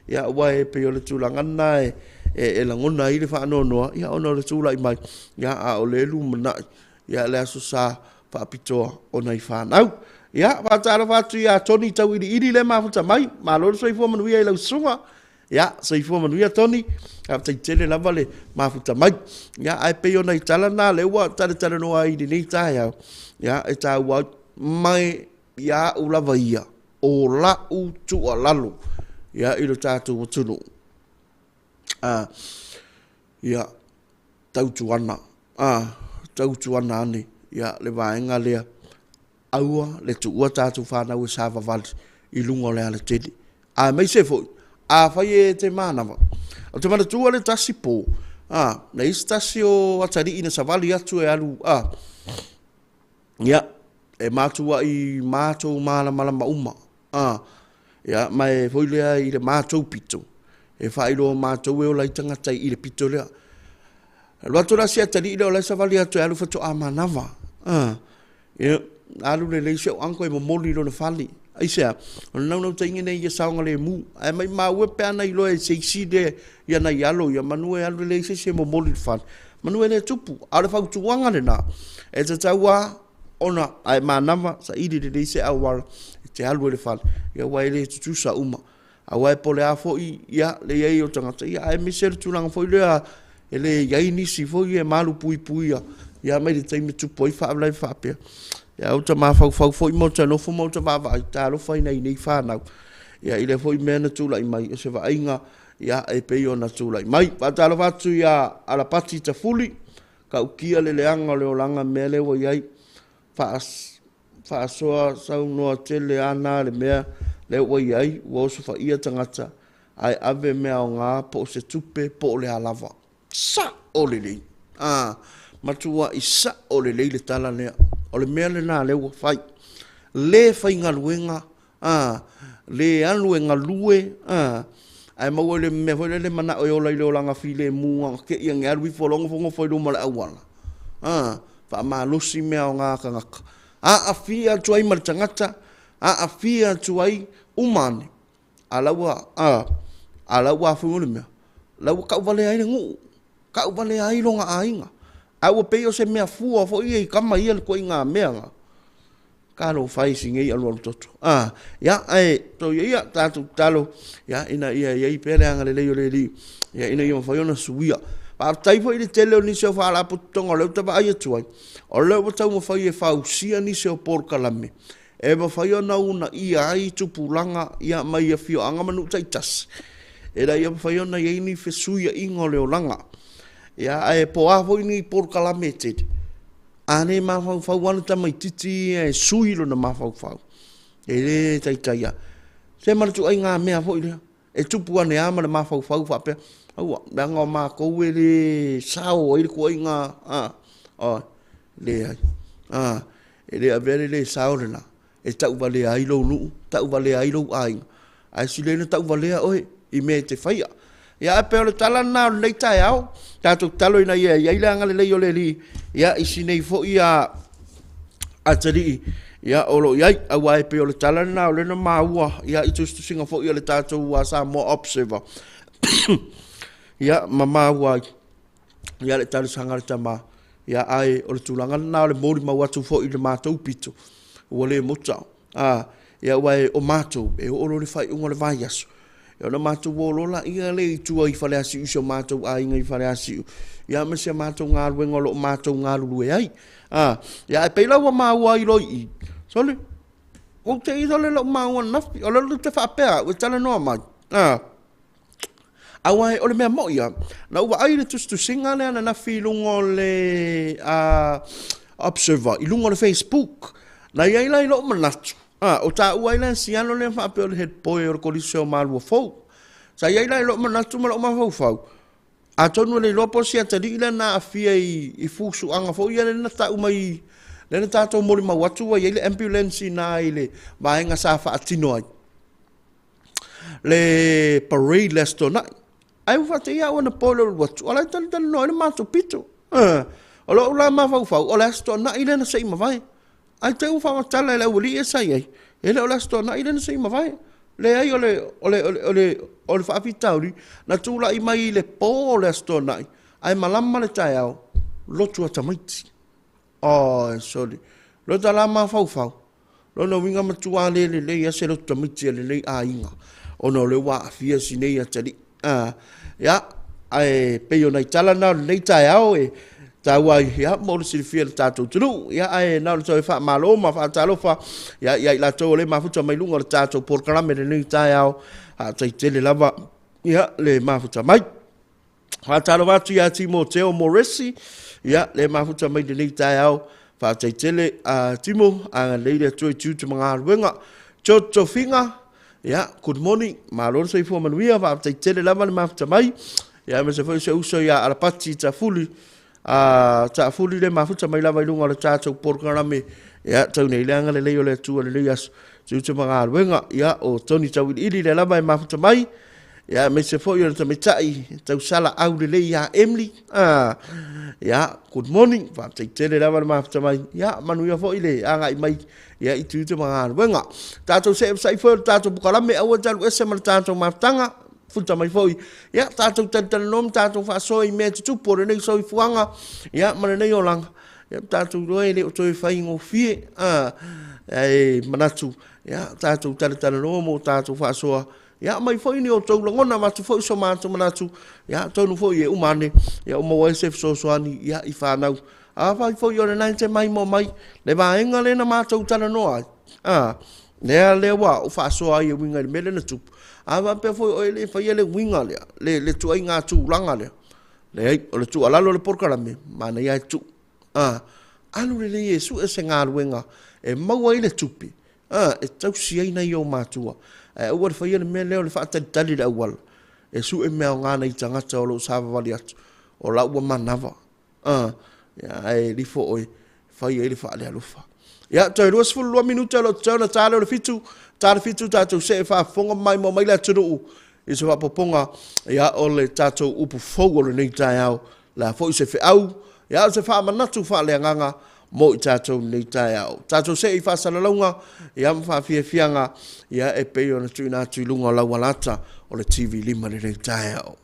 S11: ia aua e pei o le tulaga lena e lagona ai le faanoanoa, ia ona o le tulai mai, ia a o lea e lumanai ia le Aso Sa faapitoa o nai fanau. Ia, faatalofa atu ia Tony Tauiliili lea e mafuta mai, malo le soifua manuia i lau susuga. Ia, soifua manuia Tony, faafetai tele lava le mafuta mai. Ia, ae pei o nai tala na lea ua talatalanoa ai i lenei taeao, ia, e taua mai ia au lava ia, o lau tuualalo, ia, i lo tatou atunuu, ia, tautuana, tautuana ane le vaega lea, aua le tuua tatou fanau e savavali i luga o le alatele, aemaise foi, afai e te manava. Ou te manatua le tasi po, na i ai se tasi o atalii na savali atu e alu, ia, e matuai matou malamalama uma, ia, ma e foi lea i le matou pito, e faailoa matou e ola ai tagata i le pito lea. Alu atu la si atalii lea o la e savali atu e alu faatoa manava. Ia, alu lelei si au uncle e momoli i lona fale. Aisea? O le naunautaiga ina ia saogalemu. Ae maumau e pe ana iloa e se isi le, ia nai alo ia, manu e alu lelei se isi e momoli i le fale, manu e le tupu. A o le fautuaga lena, e tatau lava ona a e manava, saili lelei se auala e te alu ai i le fale, aua e le tutusa uma. Aua po o le a foi ia, le i ai o tagata, ia aemaise le tulaga foi lea e le i ai nisi foi e malupuipuia ia mai le taimi e tupu ai faalavelave faapea. Ia ua ta mafaufau foi ma ota nofo ma ota vaavaai, talofa i nai nei fanau, ia i lea foi mea na tulai mai, o se vaaiga ia e pei ona tulai mai. Faatalofa atu ia Alapati Tafuli, tautia le leaga o le olaga mea lea ua i ai. Faasoa saunoa tele ana le mea lea ua i ai, ua osofaia tagata ae ave mea aoga po o se tupe po o le a lava. Sao lelei! A, matuai sao lelei le tala lea. O le mea lena lea ua fai. Le faigaluega a, le alu e galue, a, ae maua i le mea foi lele manao e ola i le olaga filemu na ona te i ane alu ifo loa nofonofo i luma o le auala, a, faamalosi mea aoga a tagata, aafia atu ai ma le tagata, aafia atu ai uma ane, a o la ua, a, a o la ua a foi le mea? O la ua tauvalea ai le nuu, tauvalea ai lona aiga. Ae ua pei o se mea fua foi ia i tama ia le ituaiga mea na. Talofa e i si nei alualutoto. A, ia, ae soia ia, tatou tatalo, ia, ina ia i ai pea le agalelei o le Alii, ia, ina ia mafai ona suia. Faafetai foi i le tele o nisi o faalapotopotoga o lea ou te vaai atu ai, o lea ua taumafai e fausia nisi o polokalame e mafai ona uunaia ai tupulaga, ia, mai afioaga ma nuu taitasi, ina ia mafai ona i ai ni fesuiaiga o le olaga. Ia, ae po o a foi ni polokalame e tele, A le mafaufau lava le tamaitiiti ia e sui lona mafaufau, e le taitai lava. Se ma le ituaiga mea foi lea, e tupu ane lava ma le mafaufau faapea, aua, leaga o matou e le sao ai le ituaiga, a, oi, leai. A, e le avea le le sao lena e tauvalea ai lou nuu, tauvalea ai lou aiga, ae sili ai ona tauvalea oe i mea e te faia. Ia, ae pei o le tala lena o lenei taeao, tatou tatalo ina ia i ai le agalelei o le Alii, ia, i si nei foi atalii, ia, o lo o i ai. Aua e pei o le tala lena o lea na maua, ia, i tusitusiga foi a le tatou Samoa Observer, ia, ma maua ai, ia, le talosaga a le tama, ia, ae o le tulaga lena o le molimau atu foi i le matou pito, ua le muta. A, ia aua o matou, e oo loa i le faaiuga o le vaiaso, ia ona matou o loa lea i tua i Faleasiu i si o matou aiga i Faleasiu, ia ma si a matou galuega o lo o matou galulue ai. A, ia ae pei la ua maua ai loa i i, sole, ua ou te i loa lea i lou maua ananafi, o lea ou te faapea au e talanoa mai, a, Aua o le mea moi lava, na ou vaai i le tusitusiga lea ananafi i luga o le Observer, i luga o le Facebook. Na i ai la i lou manatu, o taua ai la e si alo lea faapea o le head boy o le Kolisi o Maluafou. Sa i ai la i lou manatu ma lou mafaufau, atonu e le iloa po o si atalii lea na aafia i fusuaga foi ia lea na tau mai, lea na tatou molimau atu ua i ai le ambulance i ina i le vaega sa faatino ai le parade le Aso Toonai. Ae ua faatei au anapo i lou alu atu, o la e talatalanoa ai le matou pito. O lou la mafaufau, o le Aso Toonai lea na se i mavae. Ae te i ua faamatala e le aualii ia sa i ai, e le o le Aso Toonai lea na se i mavae. Leai o le, o le, o le, o le faafitauli, na tulai mai i le po o le Aso Toonai, ae malama le taeao, lotu a tamaiti. Oi sole, lota la mafaufau, lona uiga matua le lelei lava se lotu tamaiti a lenei aiga ona o lea ua aafia si nei atalii. Ia, ae pei o nai tala na o lenei taeao e taua ai ia mo le silafia e le tatou atunuu. Ia ae na ona toe faamalo ma faatalofa ia i latou o lea e mafuta mai luga o le tatou polokalame i lenei taeao. Faafetai tele lava ia le mafuta mai. Faatalofa atu ia Timoteo Moresi, ia, le mafuta mai lenei taeao. Faafetai tele a Timo, agalelei le Atua i tiute ma galuega. George Tofiga, ia, good morning, malo le soifua manuia, faafetai tele lava le mafuta mai. Ia, aemaise foi si ou uso ia Alapati Tafuli, a taafuli le mafuta mai lava i luga o le tatou polokalame, ia tau nei le agalelei o le Atua i lenei aso, tiute ma galuega. Ia o Tony Tauiliili lea lava e mafuta mai, ia aemaise foi o le tamaitai tausala aulelei ia Emily. Ia good morning, faafetai tele lava le mafuta mai, ia manuia foi le agai mai ia i tiute ma galuega. Tatou see sai foi o le tatou polokalame, aua te alu ese ma le tatou mafutaga. Futa mai foi, ia, tatou talatalanoa ma tatou faasoa i mea e tutupu o lenei soifuaga, ia, ma lenei olaga. Ia, tatou iloa e le o toe faigofie, a, ae manatu, ia, tatou talatalanoa ma o tatou faasoa, ia, aumai foi ni outou lagona, avatu foi so matou manatu, ia, atonu foi e uma ane, ia, ua maua ai se fesoasoani, ia, i fanau. Afai foi o lena e te maimoa mai le vaega lea na matou talanoa ai, a, lea, lea ua ou faasoa ai e uiga i le mea lea na tupu. A faapea foi o oe le faia le uiga lea, le, le tuaiga tulaga lea, leai, o le tuualalo o le polokalame, manaia ae tuu. A, alu lelei e sue se galuega e maua ai le tupe, a, e tausi ai nai ou matua. Ae aua le faia le mea lea o le faatalitali i le auala, e sue mea aoga nai tagata o lo o savavali atu, o la ua manava. A, ia, ae lifo oe, fai ai le faalealofa. Ia, toe 22 minute o lo o totoe ona ta lea o le fitu, ta le fitu tatou see faafofoga ma maimoa mai le atunuu i se faaopoopoga, ia, o le tatou upu fou o lenei taeao, le a foi se feau, ia, o se faamanatu faaleagaga mo i tatou i lenei taeao. Tatou see i faasalalauga, ia, ma faafiafiaga, ia, e pei ona tuuina atu i luga o laualata o le TV 5 i lenei taeao.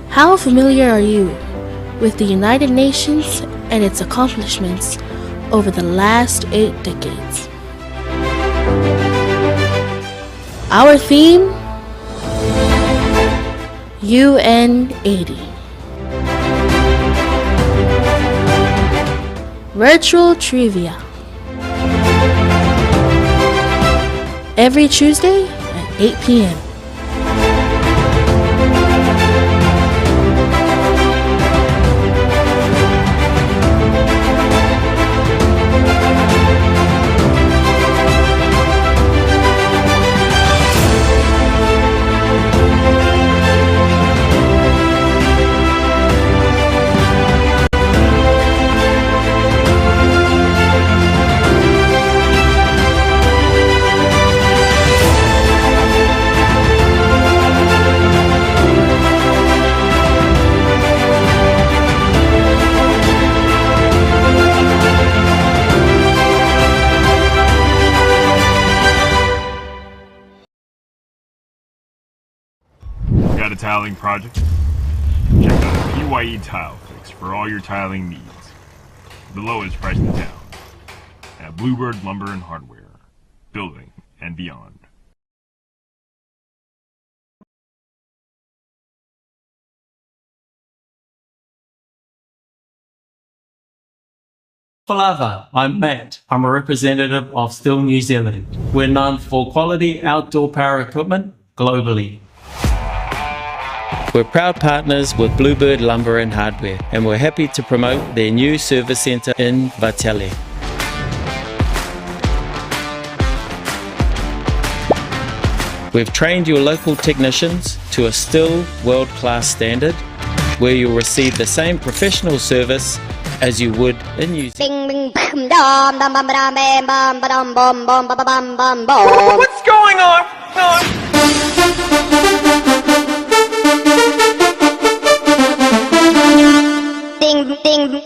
S4: How familiar are you with the United Nations and its accomplishments over the last eight decades? Our theme UN 80. Virtual Trivia. Every Tuesday at 8 p.m.
S8: Got a tiling project? Check out PYE Tile Fix for all your tiling needs. The lowest price in town. At Bluebird Lumber and Hardware, building and beyond.
S12: Falava, I'm Matt. I'm a representative of Still New Zealand. We're known for quality outdoor power equipment globally. We're proud partners with Bluebird Lumber and Hardware, and we're happy to promote their new service centre in Vatele. We've trained your local technicians to a still world class standard where you'll receive the same professional service as you would in New Zealand.
S13: What's going on? Ding, ding.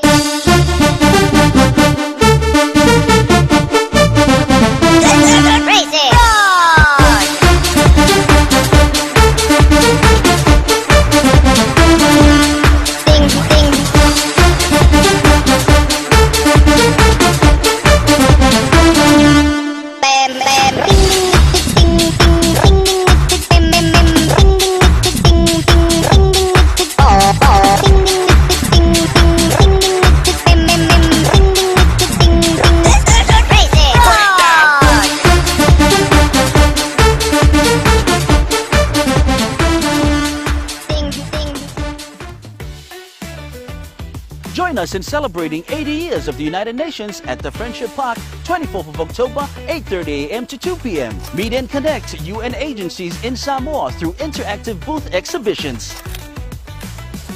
S14: Join us in celebrating 80 years of the United Nations at the Friendship Park, 24th of October, 8.30 a.m. to 2 p.m. Meet and connect UN agencies in Samoa through interactive booth exhibitions.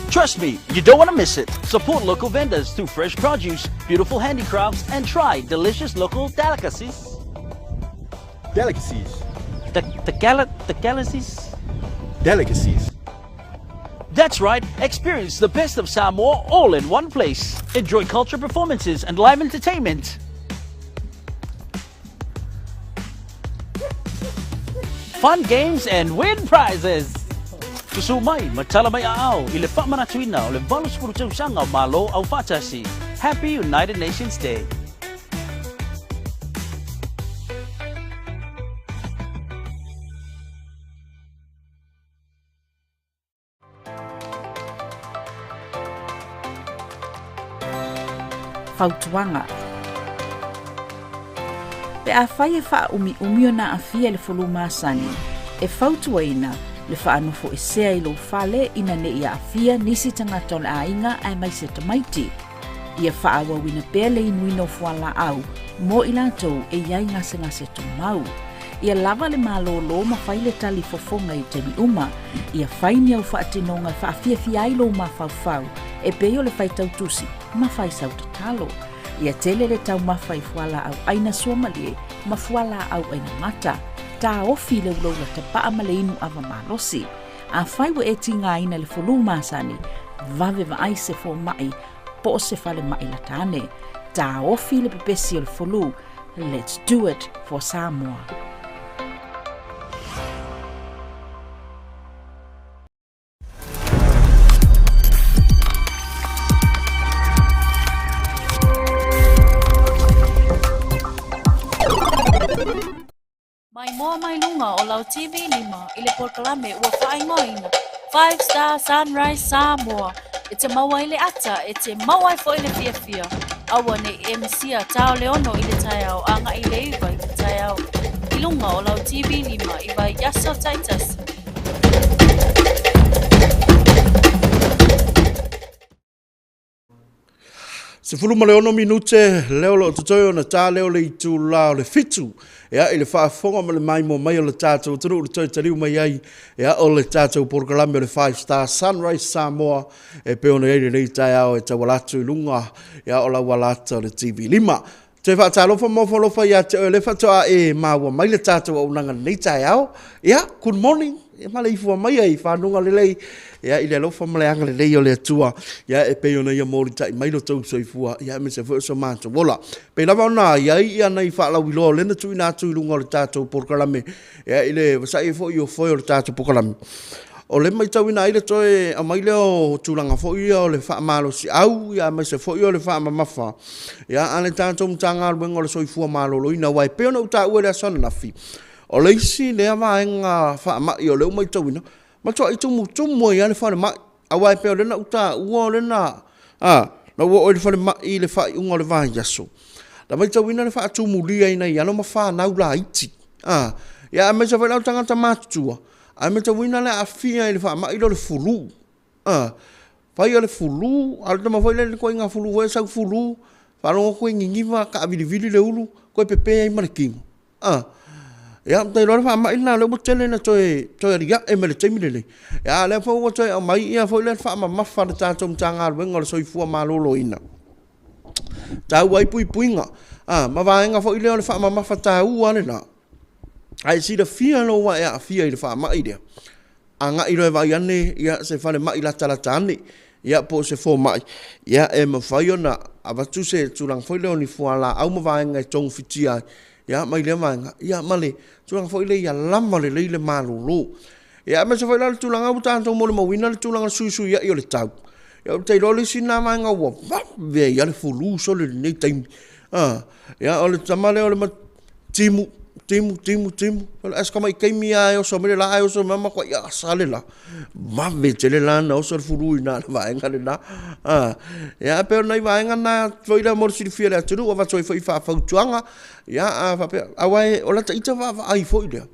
S14: Trust me, you don't want to miss it. Support local vendors through fresh produce, beautiful handicrafts, and try delicious local delicacies.
S15: Delicacies.
S14: The, the, gal- the galaxies?
S15: Delicacies.
S14: That's right, experience the best of Samoa all in one place. Enjoy culture performances and live entertainment. Fun games and win prizes. Susu mai, matala mai aao, i le whaamanatuina o le 80 tausaga o Malo Aufaatasi. Happy United Nations Day.
S3: Fautuaga. Pe afai e faaumiumi ona aafia i le fulu masani, e fautuaina le faanofoesea i lou fale ina ne i aafia nisi tagata o le aiga aemaise tamaiti. Ia faaauauina pea le inuina o fualaau mo i latou e i ai gasegase tumau. Ia lava le malōlō ma fai le tali fofoga i taimi uma. Ia fai ni au faatinoga e faafiafia ai lou mafaufau, e pei o le faitau tusi ma fai sau tatalo. Ia tele le taumafa i fualaau aina suamalie ma fualaau aina mata. Taofi le ulaula tapaa ma le inu ava malosi. Afai ua e tigaina i le fulu masani, vave vaai se fomai po o se falemai lata ane. Taofi le pepesi o le fulu. Let's do it for Samoa.
S10: Mai moa mai luga o lau TV lima i le polokalame ua faaigoaina Five Star Sunrise Samoa e te maua ai le ata, e te maua ai foi le fiafia. Aua ne i e misia tā o le ono i le taeao agai i le iva i le taeao i luga o lau TV lima i vaiaso taitasi.
S11: 16 minute lea o lo o totoe ona tā lea o le itulā o le fitu. Ea, i le faafofoga ma le maimoa mai o le tatou atunuu i le toe taliu mai ai, ea, o le tatou polokalame o le Five Star Sunrise Samoa e pei ona i ai lenei taeao e tauala atu i luga, ea, o lau alata o le TV 5. Toe faatalofa ma ofo alofa ia te oe o lea faatoa e maua mai le tatou auaunaga i lenei taeao. Ia, good morning, ia maleifua maia i fanuga lelei, ia, i le alofa ma le agalelei o le Atua, ia, e pei ona ia molitai mai lo tou soifua, ia, aemaise foi o so matou ola. Pei lava ona i ai ia nai faalauiloa o lea na tuuina atu i luga o le tatou polokalame, ia, i le vasai ai foi o foe o le tatou polokalame. O le matauina ai le toe aumai lea o tulaga foi ia o le faamalosiau aemaise foi o le faamamafa a le tatou Matagaluega o le Soifua Maloloina. Aua e pei ona ou taua i le aso ananafi, o le isi lea vaega faamai o lea ua matauina, matuai tumutumu ai lava le falemai. Aua e pei o lea na ou taua o lea na ou oo i le falemai i le faaiuga o le vaiaso, na matauina le faatumulia i nai alo ma fanau laiti, aemaise foi la o tagata matutua, ae matauina le aafia i le faamai lea o le flu. Fai o le flu, a o le tama foi lea i le ituaiga flu foi lea e sau flu, faalogo atu e niniva, taavilivili le ulu, toe pepe ai ma le tino. Ia, ou te iloa o le faamai lena o lea ua tele ina toe aliae mai i le taimi lenei, a o lea foi ua toe aumai le faamamafa a le tatou Matagaluega o le Soifua Maloloina, e taua ai puipuiga ma vaega foi lea o le faamamafa taua lava lena. A e silafia loa ua e aafia i le faamai lea, agai loa e vaai ane se falemai latalata ane po o se fomai e mafai ona avatu se tulaga foi lea o ni fualaau ma vaega e togafitia ai mai lea vaega ma le tulaga foi lea ia lava lelei le malolo. Ia aemaise foi la o le tulaga ua tatou molimauina le tulaga o le fesuisuiai o le tau, ia ou te iloa o le isi lena vaega ua vave ai lava le flu sole i lenei taimi. Ia, o le tama lea o le timu, timu, timu, timu, ae o si tamai taimi lava e oso mai le la ae oso mai lava matuai asa le la. Vave tele la ona oso le flu i ina i le vaega lena. Ia, ae pei o nai vaega na foi lea mo le silafia e le atunuu, avatu ai foi faafautuaga, ia a faapea… Aua o lata ita vaavaai foi lea,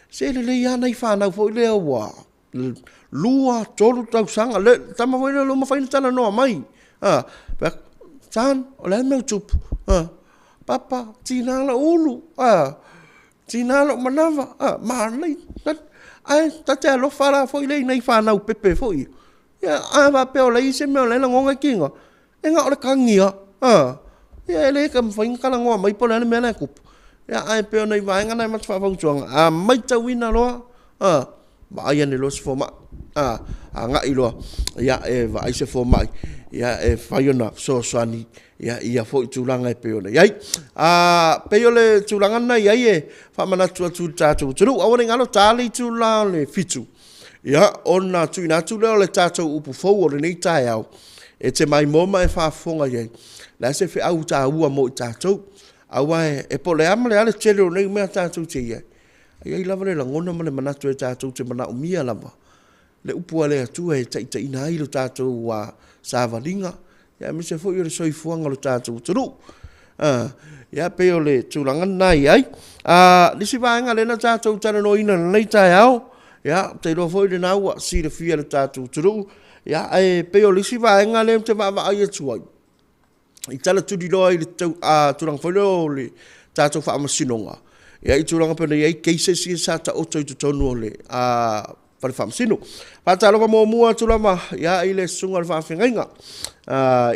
S11: se lelei lava nai fanau foi lea ua 2, 3 tausaga. Le tama foi lea ua mafai ona talanoa mai, fai atu, son, o le a le mea ua tupu? Papa, tiga lou ulu, tiga lou manava, manaia. Ae ta te alofa la foi lea i nai fanau pepe foi ia, a faapea o la e i ai se mea o la e lagona e tiga, e na o le tagi lava, a. Ia e le mafai ona talanoa mai po o le a le mea la e tupu, ae pei o nai vaega na e avatu faafautuaga, a matauina loa, vaai ane loa se fomai, agai loa e vaai se fomai e mafai ona fesoasoani i ia foi tulaga e pei ona i ai. E pei o le tulaga lena e i ai e faamanatu atu i le tatou atunuu. Aua ne i galo, ta le itula o le 7:00 ona tuuina atu lea o le tatou upu fou o lenei taeao e te maimoa ma e faafofoga i ai, o le a se feau taua mo i tatou. Aua e po o le a ma le a le tele o nei mea tatou te i ai, e i ai lava le lagona ma le manatu e tatou te manaomia lava le upu a le Atua e taitaiina ai le tatou savaliga, aemaise foi o le soifuaga o le tatou atunuu. Ia pei o le tulaga lena e i ai. O le isi vaega lea na tatou talanoaina i lenei taeao, ia, ou te iloa foi o lena ua silafia e le tatou atunuu, ae pei o le isi vaega lea ou te vaavaai atu ai i tala tuliloa i le tulaga foi lea o le tatou Faamasinoga, i tulaga pei ona i ai cases ia sa taoto i totonu o le Fale Faamasino. Faatalofa muamua atu lava i le susuga i le Faafeagaiga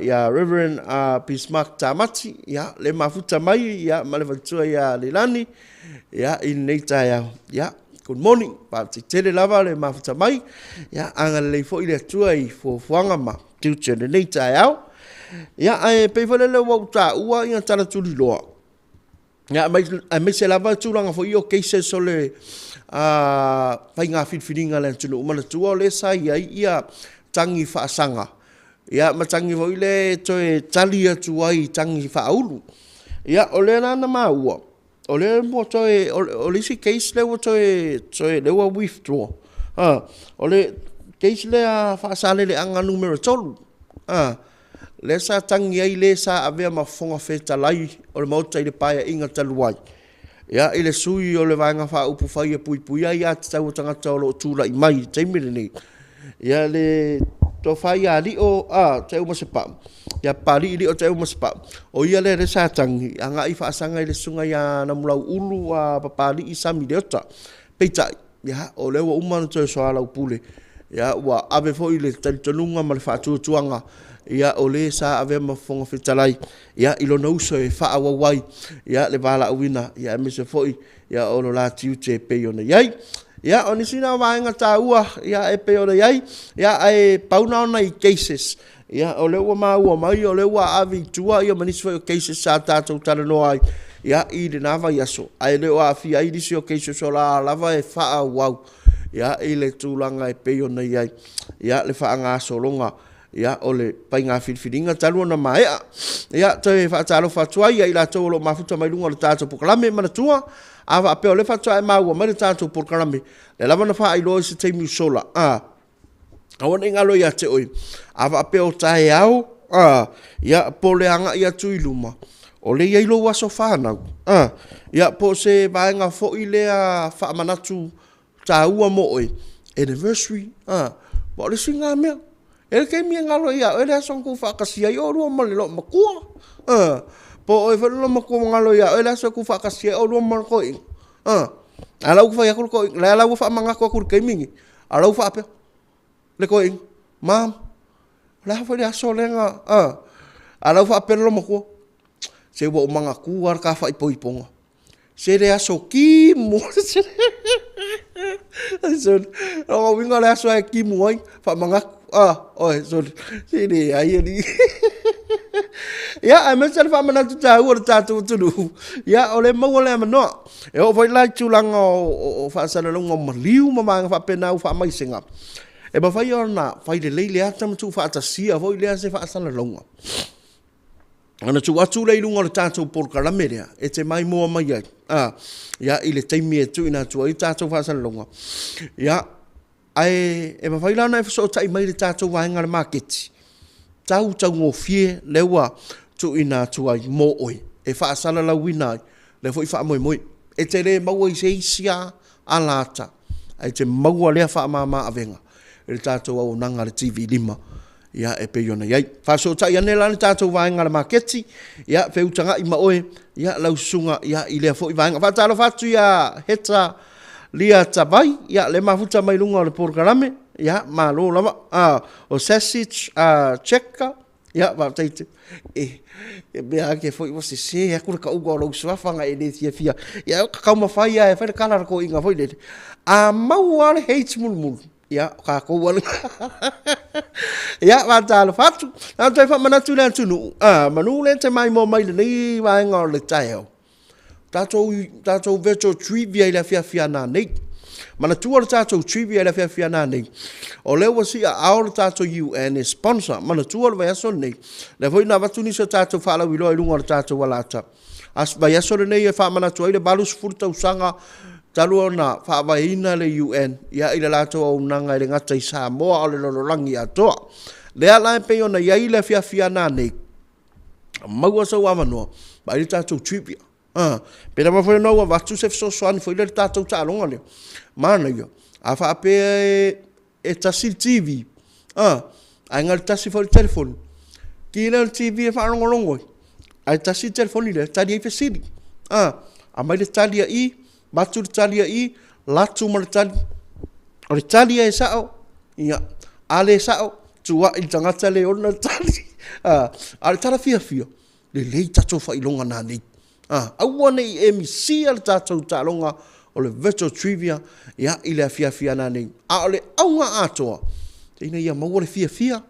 S11: ia Reverend Bismark Tamati, le mafuta mai ma le faletua ia Leilani i lenei taeao. Good morning, faafetai tele lava le mafuta mai. Ia agalelei foi le Atua i fuafuaga ma tiute o lenei taeao. Ia, ae pei foi lele ua ou taua ia tala tuliloa, ia, aemaise lava tulaga foi ia o cases o le faiga filifiliga a le atunuu. Manatua o lea sa i ai ia tagi faasaga, ia ma tagi foi lea e toe tali atu ai i tagi faaulu. Ia, o lea la na maua, o lea ua toe, o le isi case lea ua toe, lea ua withdraw, o le case lea a Faasaleleaga Nu.3, lea sa tagi ai le sa avea ma Fofoga Fetalai o le Maota i le Paeaiga talu ai, ia, i le sui o le Vaega Faaupufai e Puipuia Aia Tatau a Tagata o lo o tulai mai i le taimi lenei, ia le Tofa ia Lio Teumasepau, ia Papalii Lio Teumasepau, o ia lea sa tagi agai faasaga i le susuga ia Namulauulu Papalii Sami Leota. Peitai, ia, o lea ua uma ona toe soalaupule, ia, ua ave foi le talitonuga ma le faatuatuaga, ia, o le sa avea ma Fofoga Fetalai, ia, i lona uso e faaauau ai, ia, le valaauina, ia, aemaise foi, ia, o lo la tiute e pei ona i ai. Ia, o nisi na o vaega taua, ia, e pei ona i ai, ia, ae pau na o nai cases, ia, o lea ua maua mai o lea ua ave i tua, ia, ma nisi foi o cases sa tatou talanoa ai, ia, i lena vaiaso, ae le o aafia ai nisi o cases o la lava e faaauau. ia, i le tulaga e pei ona i ai, ia, le faagasologa, ia, o le faiga filifiliga talu ona maea. Ia, toe faatalofa atu ai ia i latou o lo o mafuta mai luga o le tatou polokalame. Manatua, a faapea o lea faatoa e maua mai le tatou polokalame, lea lava na faailoa i se taimi ua sola, a, aua ne i galo ia te oe, a faapea o taeao, a, ia, po o le agai atu i luma, o lea e i ai lou aso fanau, a, ia, po o se vaega foi lea faamanatu taua mo oe, anniversary, a, aua o le isi lena mea. E i ai le taimi e galo ia oe le aso na tou faatasi ai oulua ma le loomatua, a, po o oe foi le loomatua ua galo ia oe le aso na tou faatasi ai oulua ma le toeaina, a. A o la ua fai atu le toeaina, o la ua faamanatu atu i le taimi lenei, a o la ua faapea le toeaina, mom, o le a foi le aso lea na… a, a o la ua faapea le loomatua, se ua ou manatua lava le ta faaipoipoga. Se le aso timu. O lona uiga o le aso lava e timu ai, faamanatu. Oi sole, se leai alii. Ia, aemaise le faamanatu taua i le tatou atunuu, ia o lea e maua le avanoa. E oo foi la i tulaga o faasalalauga o maliu ma vaega faapena ua faamaisega, e mafai ona fai lelei le ata ma tuufaatasia foi lea se faasalalauga. Ona tuu atu lea i luga o le tatou polokalame lea e te maimoa mai ai, a, ia, i le taimi e tuuina atu ai tatou faasalalauga, ia, ae e mafai la ona e fesootai mai i le tatou vaega o le maketi, tau taugofie lea ua tuuina atu ai mo oe e faasalalauina ai lea foi faamoemoe. E te le maua i se isi lava alata, ae te maua lea faamama avega i le tatou auaunaga a le TV5. Ia, e pei ona i ai. Faafesootai ane la le tatou vaega a le maketi, ia, feutagai ma oe, ia, lau susuga, ia, i lea foi vaega. Faatalofa atu ia Heta Lia Tavai, ia, lea e mafuta mai luga o le polokalame, ia, malo lava. Ah, o Sasich ah, Cheka, ia, faafetai te, e, e mea ake foi ua sese atu le tauga o lou suafa na e le fiafia. Ia, taumafai lava e fai le tala a le toeaina foi lele, a maua lava le H mulimuli, Ia, o tatou lava lena. Ia, faatalofa atu. Na ona toe faamanatu i le atunuu, a, manu lea e te maimoa mai i lenei vaega o le taeao, tatou, tatou virtual trivia i le afiafi a nanei. Manatua le tatou trivia i le afiafi a nanei, o lea ua siaao le tatou UN e sponsor. Manatua le vaiaso lenei, lea foi na avatu nisi o tatou faalauiloa i luga o le tatou alata. Vaiaso lenei e faamanatu ai le 80 tausaga talu ona faavaeina le UN ia i le latou auaunaga e le gata i Samoa a o le lalolagi atoa. Lea la e pei ona i ai le afiafi a nanei, maua sou avanoa, vaai le tatou trivia. Ah, pe lava foi ona ua avatu se fesoasoani foi lea i le tatou taaloga lea. Manaia, a faapea e e tasi le TV, a, ae na o le tasi foi le telefoni. Ki lea o le TV e faalogologo ai, ae tasi le telefoni lea e tali ai fesili. A, aumai le tali a i, avatu le tali a i, latu ma le tali. O le tali e sao, ia, a le sao, tuuai le tagata le ona le tali. A, a o le tala fiafia, lelei tatou faailoga nanei. A, aua ne i e misia le tatou taaloga o le virtual trivia ia, i le afiafi a nanei. A o le auga atoa, ina ia maua le fiafia,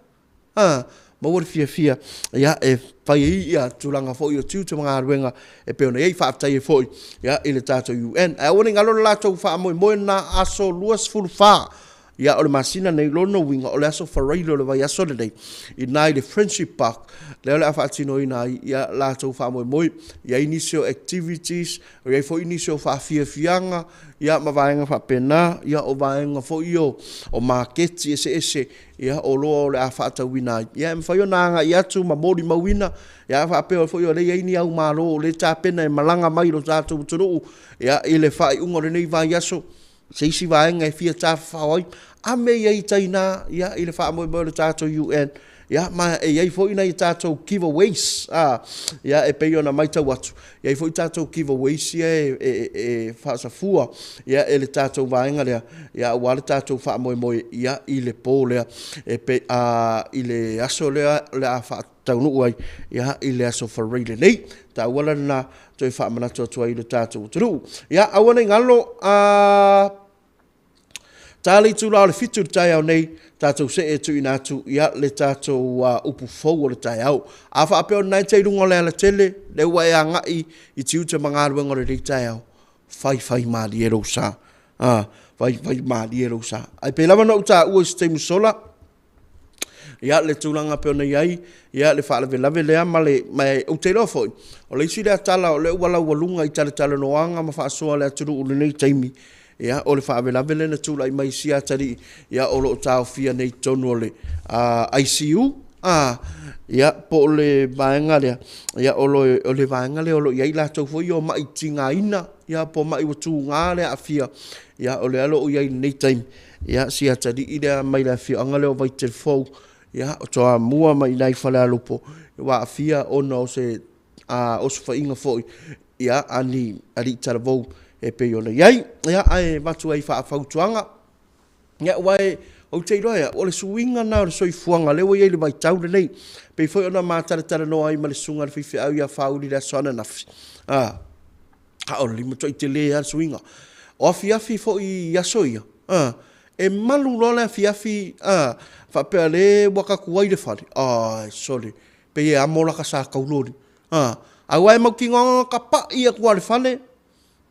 S11: a, maua le fiafia ia, e fai ai ia tulaga foi o tiute ma galuega e pei ona i ai. Faafetai ai foi ia, i le tatou UN. Ae aua ne i galo le latou faamoemoe lena aso 24 Ia, o le masina nei, lona uiga o le aso Faraile o le vaiaso lenei, i ina i le Friendship Park, lea o le a faatinoina ai ia latou faamoemoe. E i ai nisi o activities, e i ai foi nisi o faafiafiaga, ia ma vaega faapena, ia o vaega foi ia o maketi eseese, ia o oloa o le a faatauina ai. Ia e mafai ona agai atu ma molimauina, ia a faapea foi o lea e i ai ni au malo o lea e tapena e malaga mai i lo tatou atunuu, ia i le faaiuga o lenei vaiaso, se isi vaega e fia tafafao ai, ame ia i tai ina ia, i le faamoemoe o le tatou UN. Ia, ma e i ai foi nai tatou giveaways, a, ia, e pei ona matau atu, e i ai foi tatou giveaways ia e, e, e faasafua ia, e le tatou vaega lea, ia, aua le tatou faamoemoe ia, i le po lea, e pe, a, i le aso lea o le a faataunuu ai ia, i le aso Faraile nei. Taua la lena toe faamanatu atu ai i le tatou atunuu. Ia, aua ne i galo, a ta le itula o le 7 i le taeao nei, tatou see e tuuina atu ia le tatou uh, upu fou o le taeao. A faapea o lena e te i luga o le alatele, lea ua e agai i tiute ma galuega o lenei taeao, faifai malie lou sa. A, vaivai malie lou sa. Ae pei lava ona ou taua i se taimi sola, ia, le tulaga pei ona i ai, ia, le faalavelave lea ma le, ma ou te iloa foi, o le isi lea tala o lea ua laualuga i talatalanoaga ma faasoa a le atunuu i lenei taimi, ia, o le faalavelave lea na tulai mai i si atalii, ia, o lo o taofia nei i totonu o le ICU, a, ia, po o le vaega lea, ia, o le vaega lea o lo o i ai latou foi ia o mai tigaina, ia, po o mai ua tuga le aafia, ia, o lea o lo o i ai i lenei taimi, ia, si atalii lea mai le afioaga lea o Vaitele Fou, ia, o Toamua mai i ina i Falealupo, ua aafia ona o se osofaiga foi a ni alii talavou e pei ona i ai. Ia, ae avatu ai faafautuaga, aua ou te iloa e au, o le suiga lena o le soifuaga o lea ua i ai i le vaitau lenei. E pei foi ona ma talatalanoa ai ma le susuga i le faifeau ia Whauli i le aso ananafi, a o le matuai tele lava le suiga. O afiafi foi i aso ia, e malu loa le afiafi faapea o lea ua ta tu ai le fale, ae sole, pei e amo lata sa tauloli, a, aua e mautinoa na ona tapai atu lava o le fale,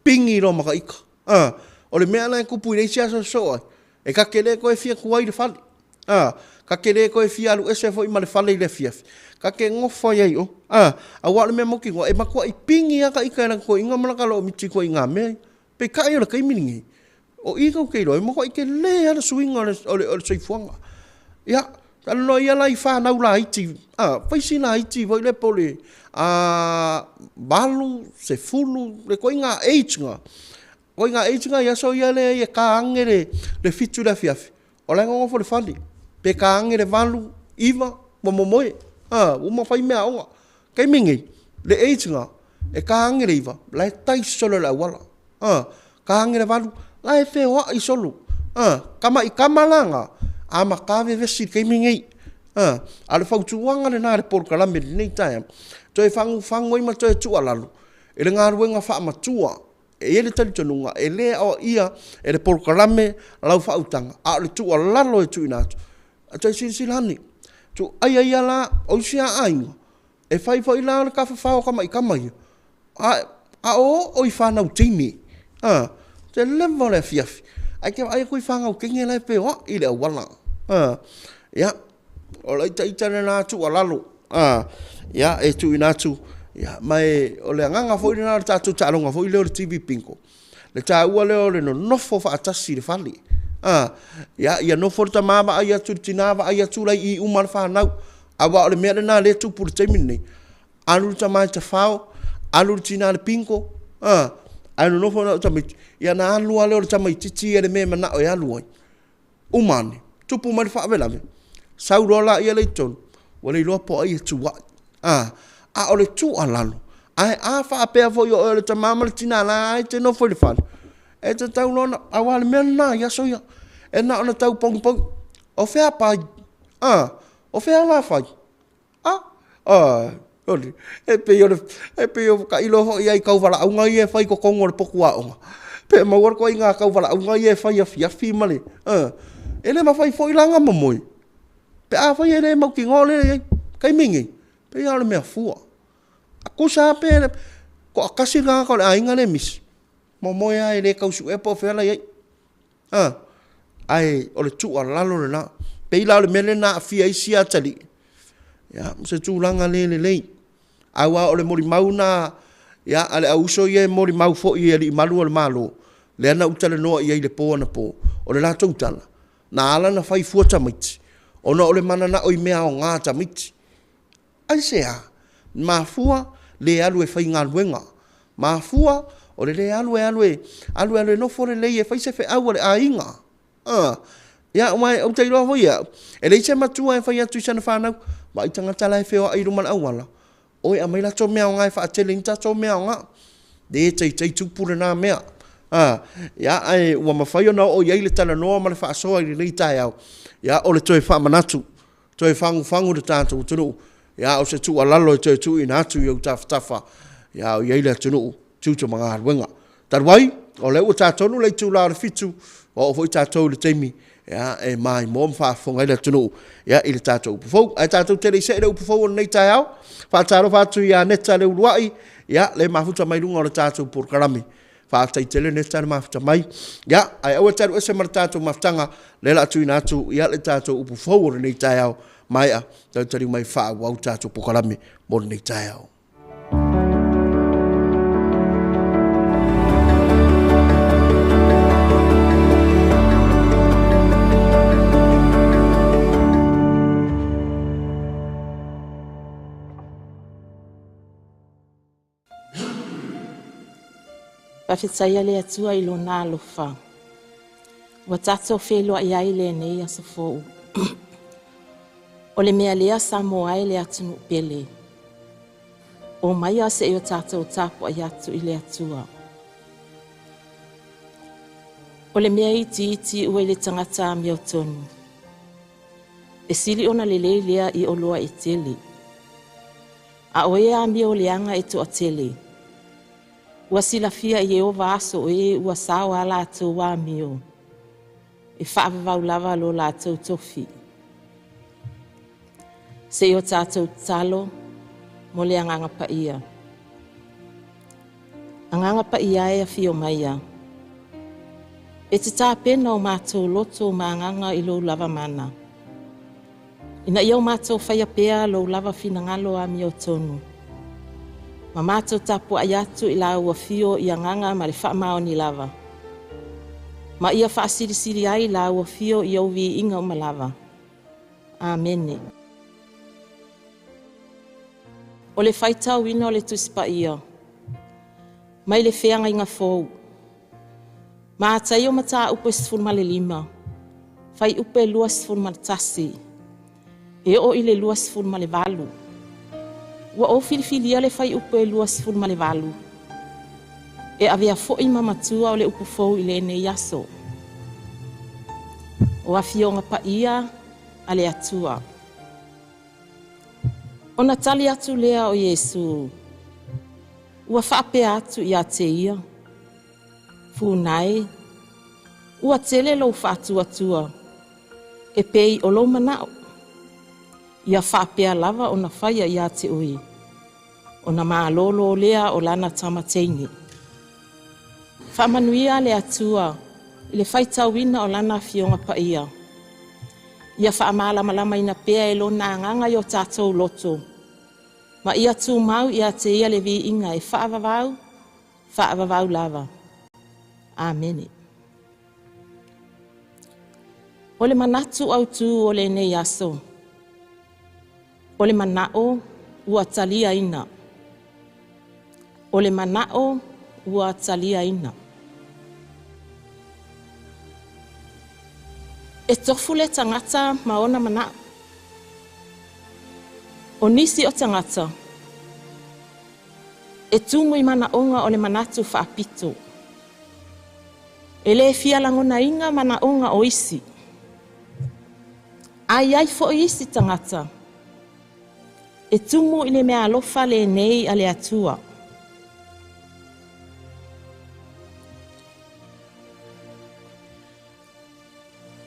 S11: pigi loa ma ta ita. A, o le mea la e tupu i le isi aso sosoo atu, e ta te le toe fia tu ai i le fale, a, ta te le toe fia alu ese foi ma le fale i le afiafi, ta te nofo ai lava i o, a, aua o le mea mautinoa, e matuai pigi lava ta ita e lana toeaina ma lata loomiti i ituaiga mea ia. Peitai o le taimi lenei, o i tatou te iloa ai, ua matuai tele lava le suiga o le soifuaga. Ia, talanoa ia la i fanau laiti, a, fai si laiti foi lea po o le 8, 10, le ituaiga age lena, ituaiga age lena i aso ia e ta ane le 7 i le afiafi, o la e nonofo i le fale, pe ta ane le 8, 9 ua momoe, a, ua uma ona fai meaaoga. O le taimi lenei, le age lena, e ta ane le 9, o la e taisi solo i le auala, a, ta ane le 8, la e feoai solo. A, tamai tama la na, amata vevesi i le taimi lenei. A, a o le fautuaga lena a le polokalame i lenei taeao, toe fagufagu ai ma toe tuualalo i le galuega faamatua. E i ai le talitonuga, e le aoaia e le polokalame lau faautaga, a o le tuualalo e tuuina atu, toe silasila ane, aia ia la, o isi lava aiga, e fai foi la o le tafafao o tamai tama ia, a o oo i fanau teine, a, televa o le afiafi, ae te vaai atu i fanau teine la e feoai i le auala. A, ia, o lau ita lena tuualalo, a, ia, e tuuina atu, ia, ma o le agaga foi lena o le tatou taaloga foi lea o le TV Bingo, le taua lea o le nonofo faatasi i le fale. A, ia, ia nofo le tama vaai atu i le tina, vaai atu la i i uma le fanau. Aua o le mea lena o lea e tupu i le taimi lenei, alu le tama e tafao, alu le tina i le bingo, a, ae nonofo na o tamaiti, ia ona alu lava lea o le tamaitiiti ia i le mea e manao e alu ai. Uma ane, tupu mai le faalavelave, sau loa laia lea i totonu, ua le iloa po o ai e tuai. A, a o le tuualalo, ae a faapea foi o oe o le tama ma le tina o la e te nofo i le fale, e tatau loa ona, aua o le mea lena i aso ia, e na ona tau paugipaugi, o fea Pai? A, o fea Lafai? A, oi, e pei o le, e pei o tailo foi i ai i tauvalaauga ia e fai i totonu o le potu aoga, pe maua le ituaiga tauvalaauga ia e fai afiafi ma le, a, e le mafai foi la ona momoe pe afai e le mautinoa o lea e i ai. Taimi lenei, pei lava o le mea fua. Tusa lava pe toatasi le tagata o le aiga lea e misi, momoe lava e le tau suea po o fea la e i ai. A, ae o le tuualalo lena. Pei la o le mea lea na aafia ai isi atalii, ia, o se tulaga le lelei. Aua o le molimau lena a le au uso ia e molimau foi i alii malu o le Malo, lea na ou talanoa i ai i le po anapo, o le latou tala, na ala ona fai fua tamaiti, ona o le mananao i mea aoga a tamaiti. Aisea? Mafua le alu e faigaluega, mafua o le le alu e alu e alu alu e nofo lelei e fai se feau a le aiga. A, ia aua ou te iloa foi au, e leai se matua e fai atu i sana fanau, vaai tagata la e feoai i luma o le auala, o e aumai latou mea aoga e faatele ai ni tatou mea aoga. Le taitai tupu lena mea. A, ia ae ua mafai ona oo i ai le talanoa ma le faasoa i lenei taeao, ia o le toe faamanatu, toe fagufagu le tatou atunuu, ia o se tuualalo e toe tuuina atu i ou tafatafa, ia o i ai le atunuu tiute ma galuega. Talu ai, o lea ua ta tonu le itula o le 7, ua oo foi tatou i le taimi ia, e maimoa ma faafofoga ai le atunuu ia, i le tatou upu fou. Ae tatou te le i see i le upu fou o lenei taeao, faatalofa atu ia Neta Leuluai, ia, le mafuta mai luga o le tatou polokalame. Faafetai tele Neta le mafuta mai. Ia, ae aua e te alu ese ma le tatou mafutaga, lea o le a tuuina atu ia le tatou upu fou o lenei taeao maea, talitaliu mai faaauau tatou polokalame mo lenei taeao.
S7: Faafetaia le Atua i lona alofa. Ua tatou feiloai ai lenei aso fou. O le mea lea Samoa e le atunuu pele. Omaia seʻi o tatou tapuai atu i le Atua. O le mea itiiti ua i le tagata amiotonu. E sili ona lelei lea i oloa e tele. A o e amio leaga e toatele. Ua silafia e Ieova aso o e ua sao a latou amio. E faavavau lava lo latou tofi. Se i o tatou tatalo mo le Agaga Paia. Agaga Paia e afio maia. E te tapena o matou loto ma agaga i lou lava mana. Ina ia o matou faia pea lou lava finagalo amiotonu. Ma matou tapuai atu i lau afio i agaga ma le faamaoni lava. Ma ia faasilisili ai lau afio i ou viiga uma lava. Amene. O le faitauina o le Tusi Paia mai le Feagaiga Fou. Mataio mataupu e 15, fuaiupe 21, e oo i le 28. Ua ou filifilia le fuaiupe 28, e avea foi ma matua o le upu fou i lenei aso. O afioga paia a le Atua. Ona tali atu lea o Iesu, ua faapea atu ia te ia, Funa e, ua tele lou faatuatua, e pei o lou manao. Ia faapea lava ona faia ia te oe, ona malolo lea o lana tama teine. Faamanuia le Atua i le faitauina o lana afioga paia. Ia faamalamalamaina pea e lona agaga i o tatou loto, ma ia tumau ia te ia le viiga e faavavau, faavavau lava. Amene. O le manatu autū o lenei aso, o le manao ua taliaina. O le manao ua taliaina. E tofu le tagata ma ona manao. O nisi o tagata, e tumu i manaoga o le manatu faapito. E le fia lagonaina manaoga o isi. A i ai foi isi tagata, e tumu i le meaalofa lenei a le Atua.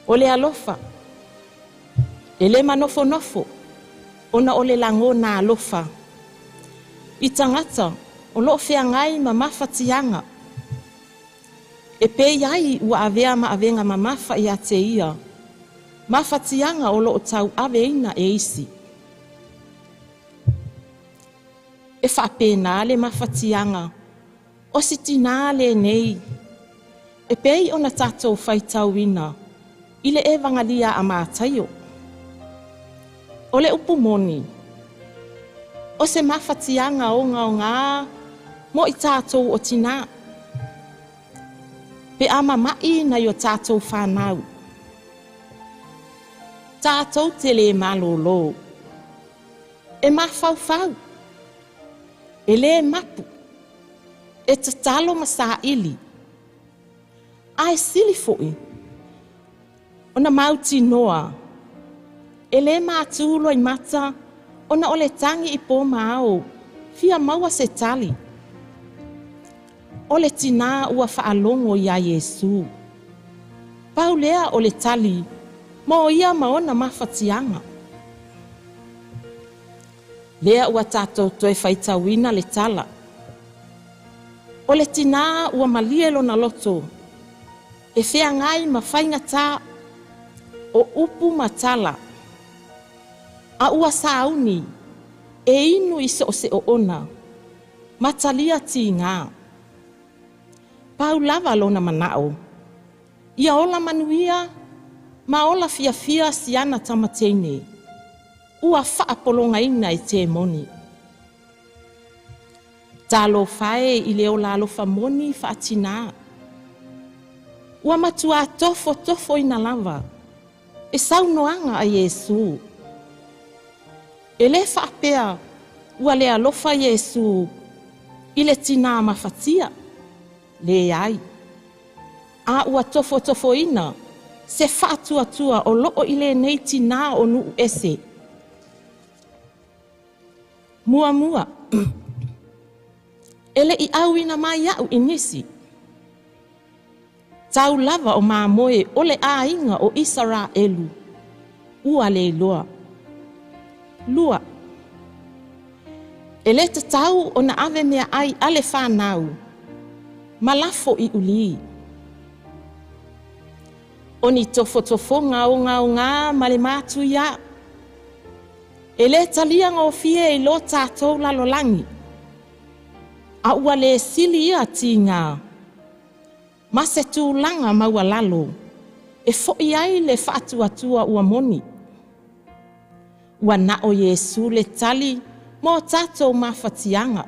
S7: O le alofa, e le manofonofo ona o le lagona alofa i tagata o loo feagai ma mafatiaga. E pei ai ua avea ma avega mamafa ia te ia, mafatiaga o loo tauaveina e isi. E faapena le mafatiaga o si tinā lenei, e pei ona tatou faitauina i le Evangelia a Mataio. O le upu moni, o se mafatiaga ogaoga mo i tatou o tinā. Pe a mama'i nai o tatou fanau. Tatou te le malolo. E mafaufau. E le mapu. E tatalo ma saili. Ae sili foi ona mautinoa e le matu loimata ona o le tagi i pō ma ao, fia maua se tali. O le tinā ua faalogo iā Iesu. Pau lea o le tali mo ia ma ona mafatiaga. Lea ua tatou toe faitauina le tala. O le tinā ua malie lona loto, e feagai ma faigatā o upu ma tala, a ua sauni e inu i so o se oona, ma talia tigā. Pau lava lona manao, ia ola manuia ma ola fiafia si ana tama teine, ua faapologaina e temoni. Talofa e i le ola alofa moni faatinā. Ua matuā tofotofoina lava e saunoaga a Iesu. E lē faapea ua le alofa Iesu i le tinā mafatia, leai, a ua tofotofoina se faatuatua o loo i lenei tinā o nuu ese. Muamua, e le i auina mai au i nisi, tau lava o mamoe o le aiga o Isaraelu ua le iloa. 2, e lē tatau ona ave meaai a le fanau ma lafo i ulī. O ni tofotofoga ogaogā ma le matuiā, e lē talia gofie i lo tatou lalolagi, a ua lē sili ia tigā ma se tulaga maualalo e fo'i ai le faatuatua ua moni. Ua na o Iesu le tali mo tatou mafatiaga.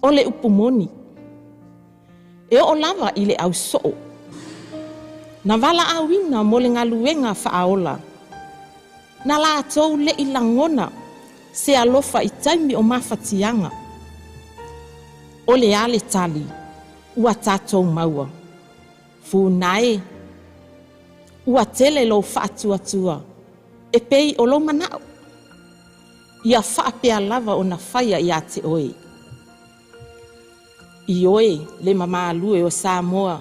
S7: O le upu moni, e oo lava i le ausoo, na valaauina mo le galuega faaola, na latou le'i lagona se alofa i taimi o mafatiaga. O le a le tali ua tatou maua? Funa e, ua tele lou faatuatua e pei o lou manao, ia faapea lava ona faia ia te oe. Ioe le mamalu e o Samoa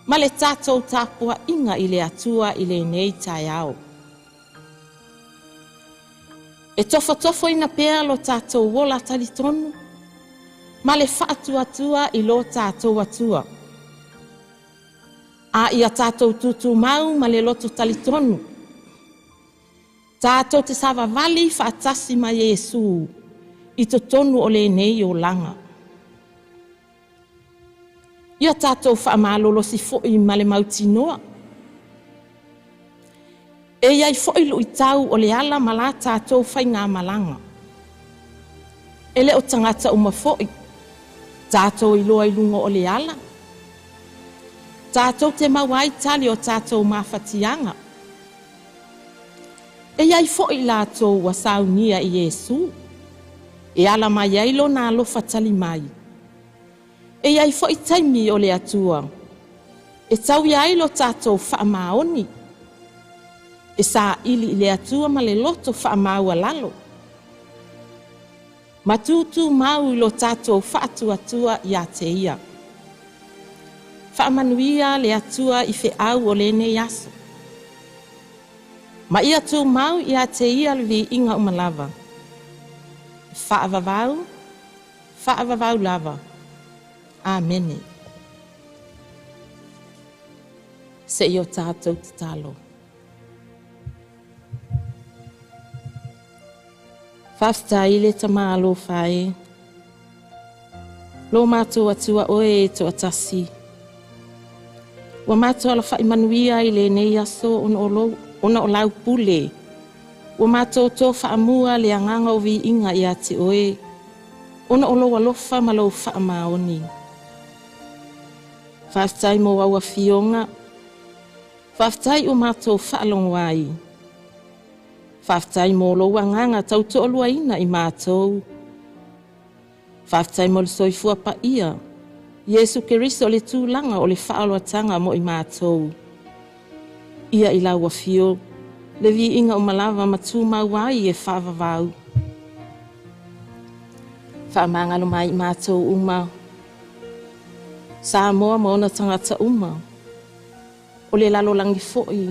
S7: ma le tatou tapuaiga i le Atua i lenei taeao. E tofotofoina pea lo tatou ola talitonu ma le faatuatua i lo tatou Atua. A ia tatou tutumau ma le loto talitonu, tatou te savavali faatasi ma Iesu i totonu o lenei olaga. Ia tatou faamalolosi foi ma le mautinoa. E iai foi luitau o le ala ma la tatou faigamalaga. E le o tagata uma foi tatou iloa i luga o le ala. Tatou te maua ai tali o tatou mafatiaga. E iai foi latou ua saunia i Iesu, e ala mai ai lona alofa tali mai. E iai foi taimi o le Atua e tauia ai lo tatou faamaoni, e saili i le Atua ma le loto faamaualalo, ma tutumau i lo tatou faatuatua ia te ia. Faamanuia le Atua i feau o lenei aso, ma ia tumau ia te ia le viiga uma lava. Faavavau, faavavau lava. Amene. Se i o tatou tatalo. Faafetai le Tama alofa e, lo matou Atua oe e toatasi. Ua matou alafai manuia i lenei aso ona o lau pule. Ua matou to faamua le agaga o viiga ia te oe, ona o lou alofa ma lou faamaoni. Faafetai mo au afioga, faafetai ua matou faalogo ai. Faafetai mo lou agaga tautoaluaina i matou. Faafetai mo le soifua paia, Iesu Keriso o le tulaga o le faaoloataga mo i matou. Ia i lau afio, le viiga uma lava ma tumau ai e faavavau. Faamagalo mai i matou uma, Samoa ma ona tagata uma, o le lalolagi foi,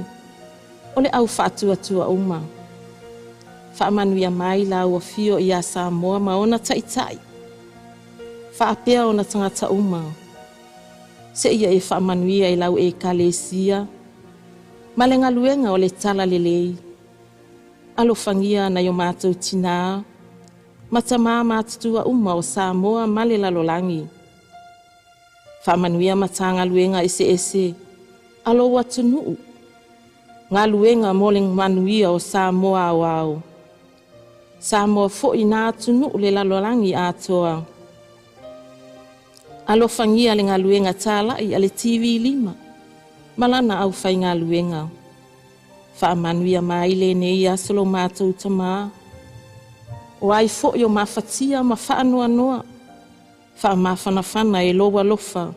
S7: o le au faatuatua uma. Faamanuia mai lau afio ia Samoa ma ona taitai. faapea ona tagata uma. Seia e faamanuia i lau Ekalesia ma le galuega o le Talalelei. Alofagia nai o matou tinā ma tamā matutua uma o Samoa ma le lalolagi. Faamanuia Matagaluega eseese a lou atunuu, galuega mo le manuia o Samoa aoao. Samoa foi na atunuu le lalolagi atoa. Alofagia le galuega tāla'i a le TV 5 ma lana aufaigaluega. Faamanuia mai lenei aso lo matou tamā. O ai foi o mafatia ma faanoanoa, faamafanafana e lou alofa,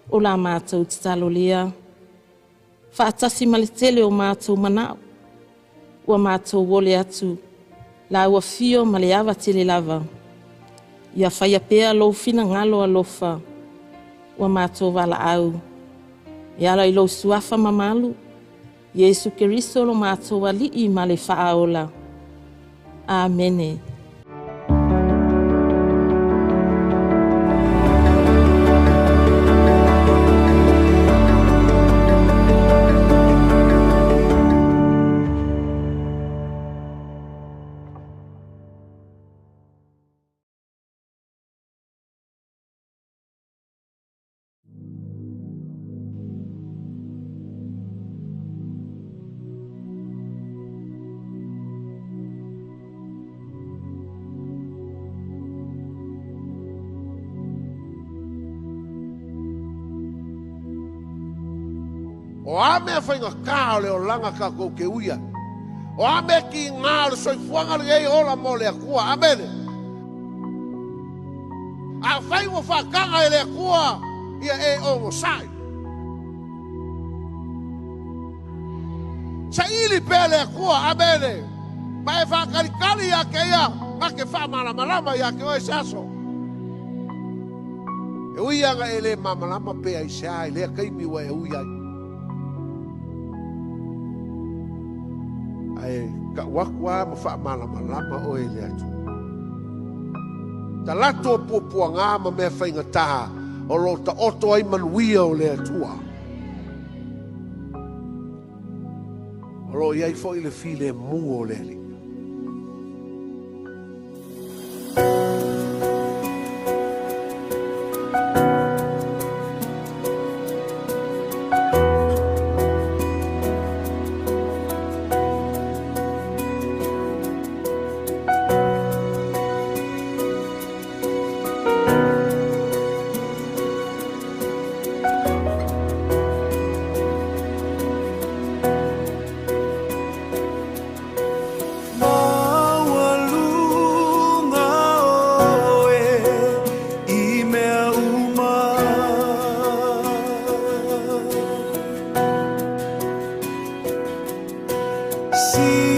S7: o la matou tatalo lea. Faatasi ma le tele o matou manao, ua matou ole atu, la ua fio ma le ava tele lava. Ia faia pea lou finagalo alofa, ua matou valaau. E ala i lou suafa mamalu, Iesu Keriso lo matou alii ma le faaola. Amene.
S11: O a mea faigata o le olaga tatou te ui ai. O a mea tiga o le soifuaga lenei ola mo le Atua. Amene. Afai ua faataga e le Atua, ia e onosai. Saili pea le Atua. Amene. Ma e faakalikali ia te ia, ma te faamalamalama ia te oe se aso. E ui aga e le malamalama pea i se a i lea taimi ua e ui ai. Ae tau atu lava ma faamalamalama oe e le Atua. Talaatu o puapuaga ma mea faigata o lo o taoto ai manuia o le Atua. O lo o i ai foi le filemu o le Alii.
S16: See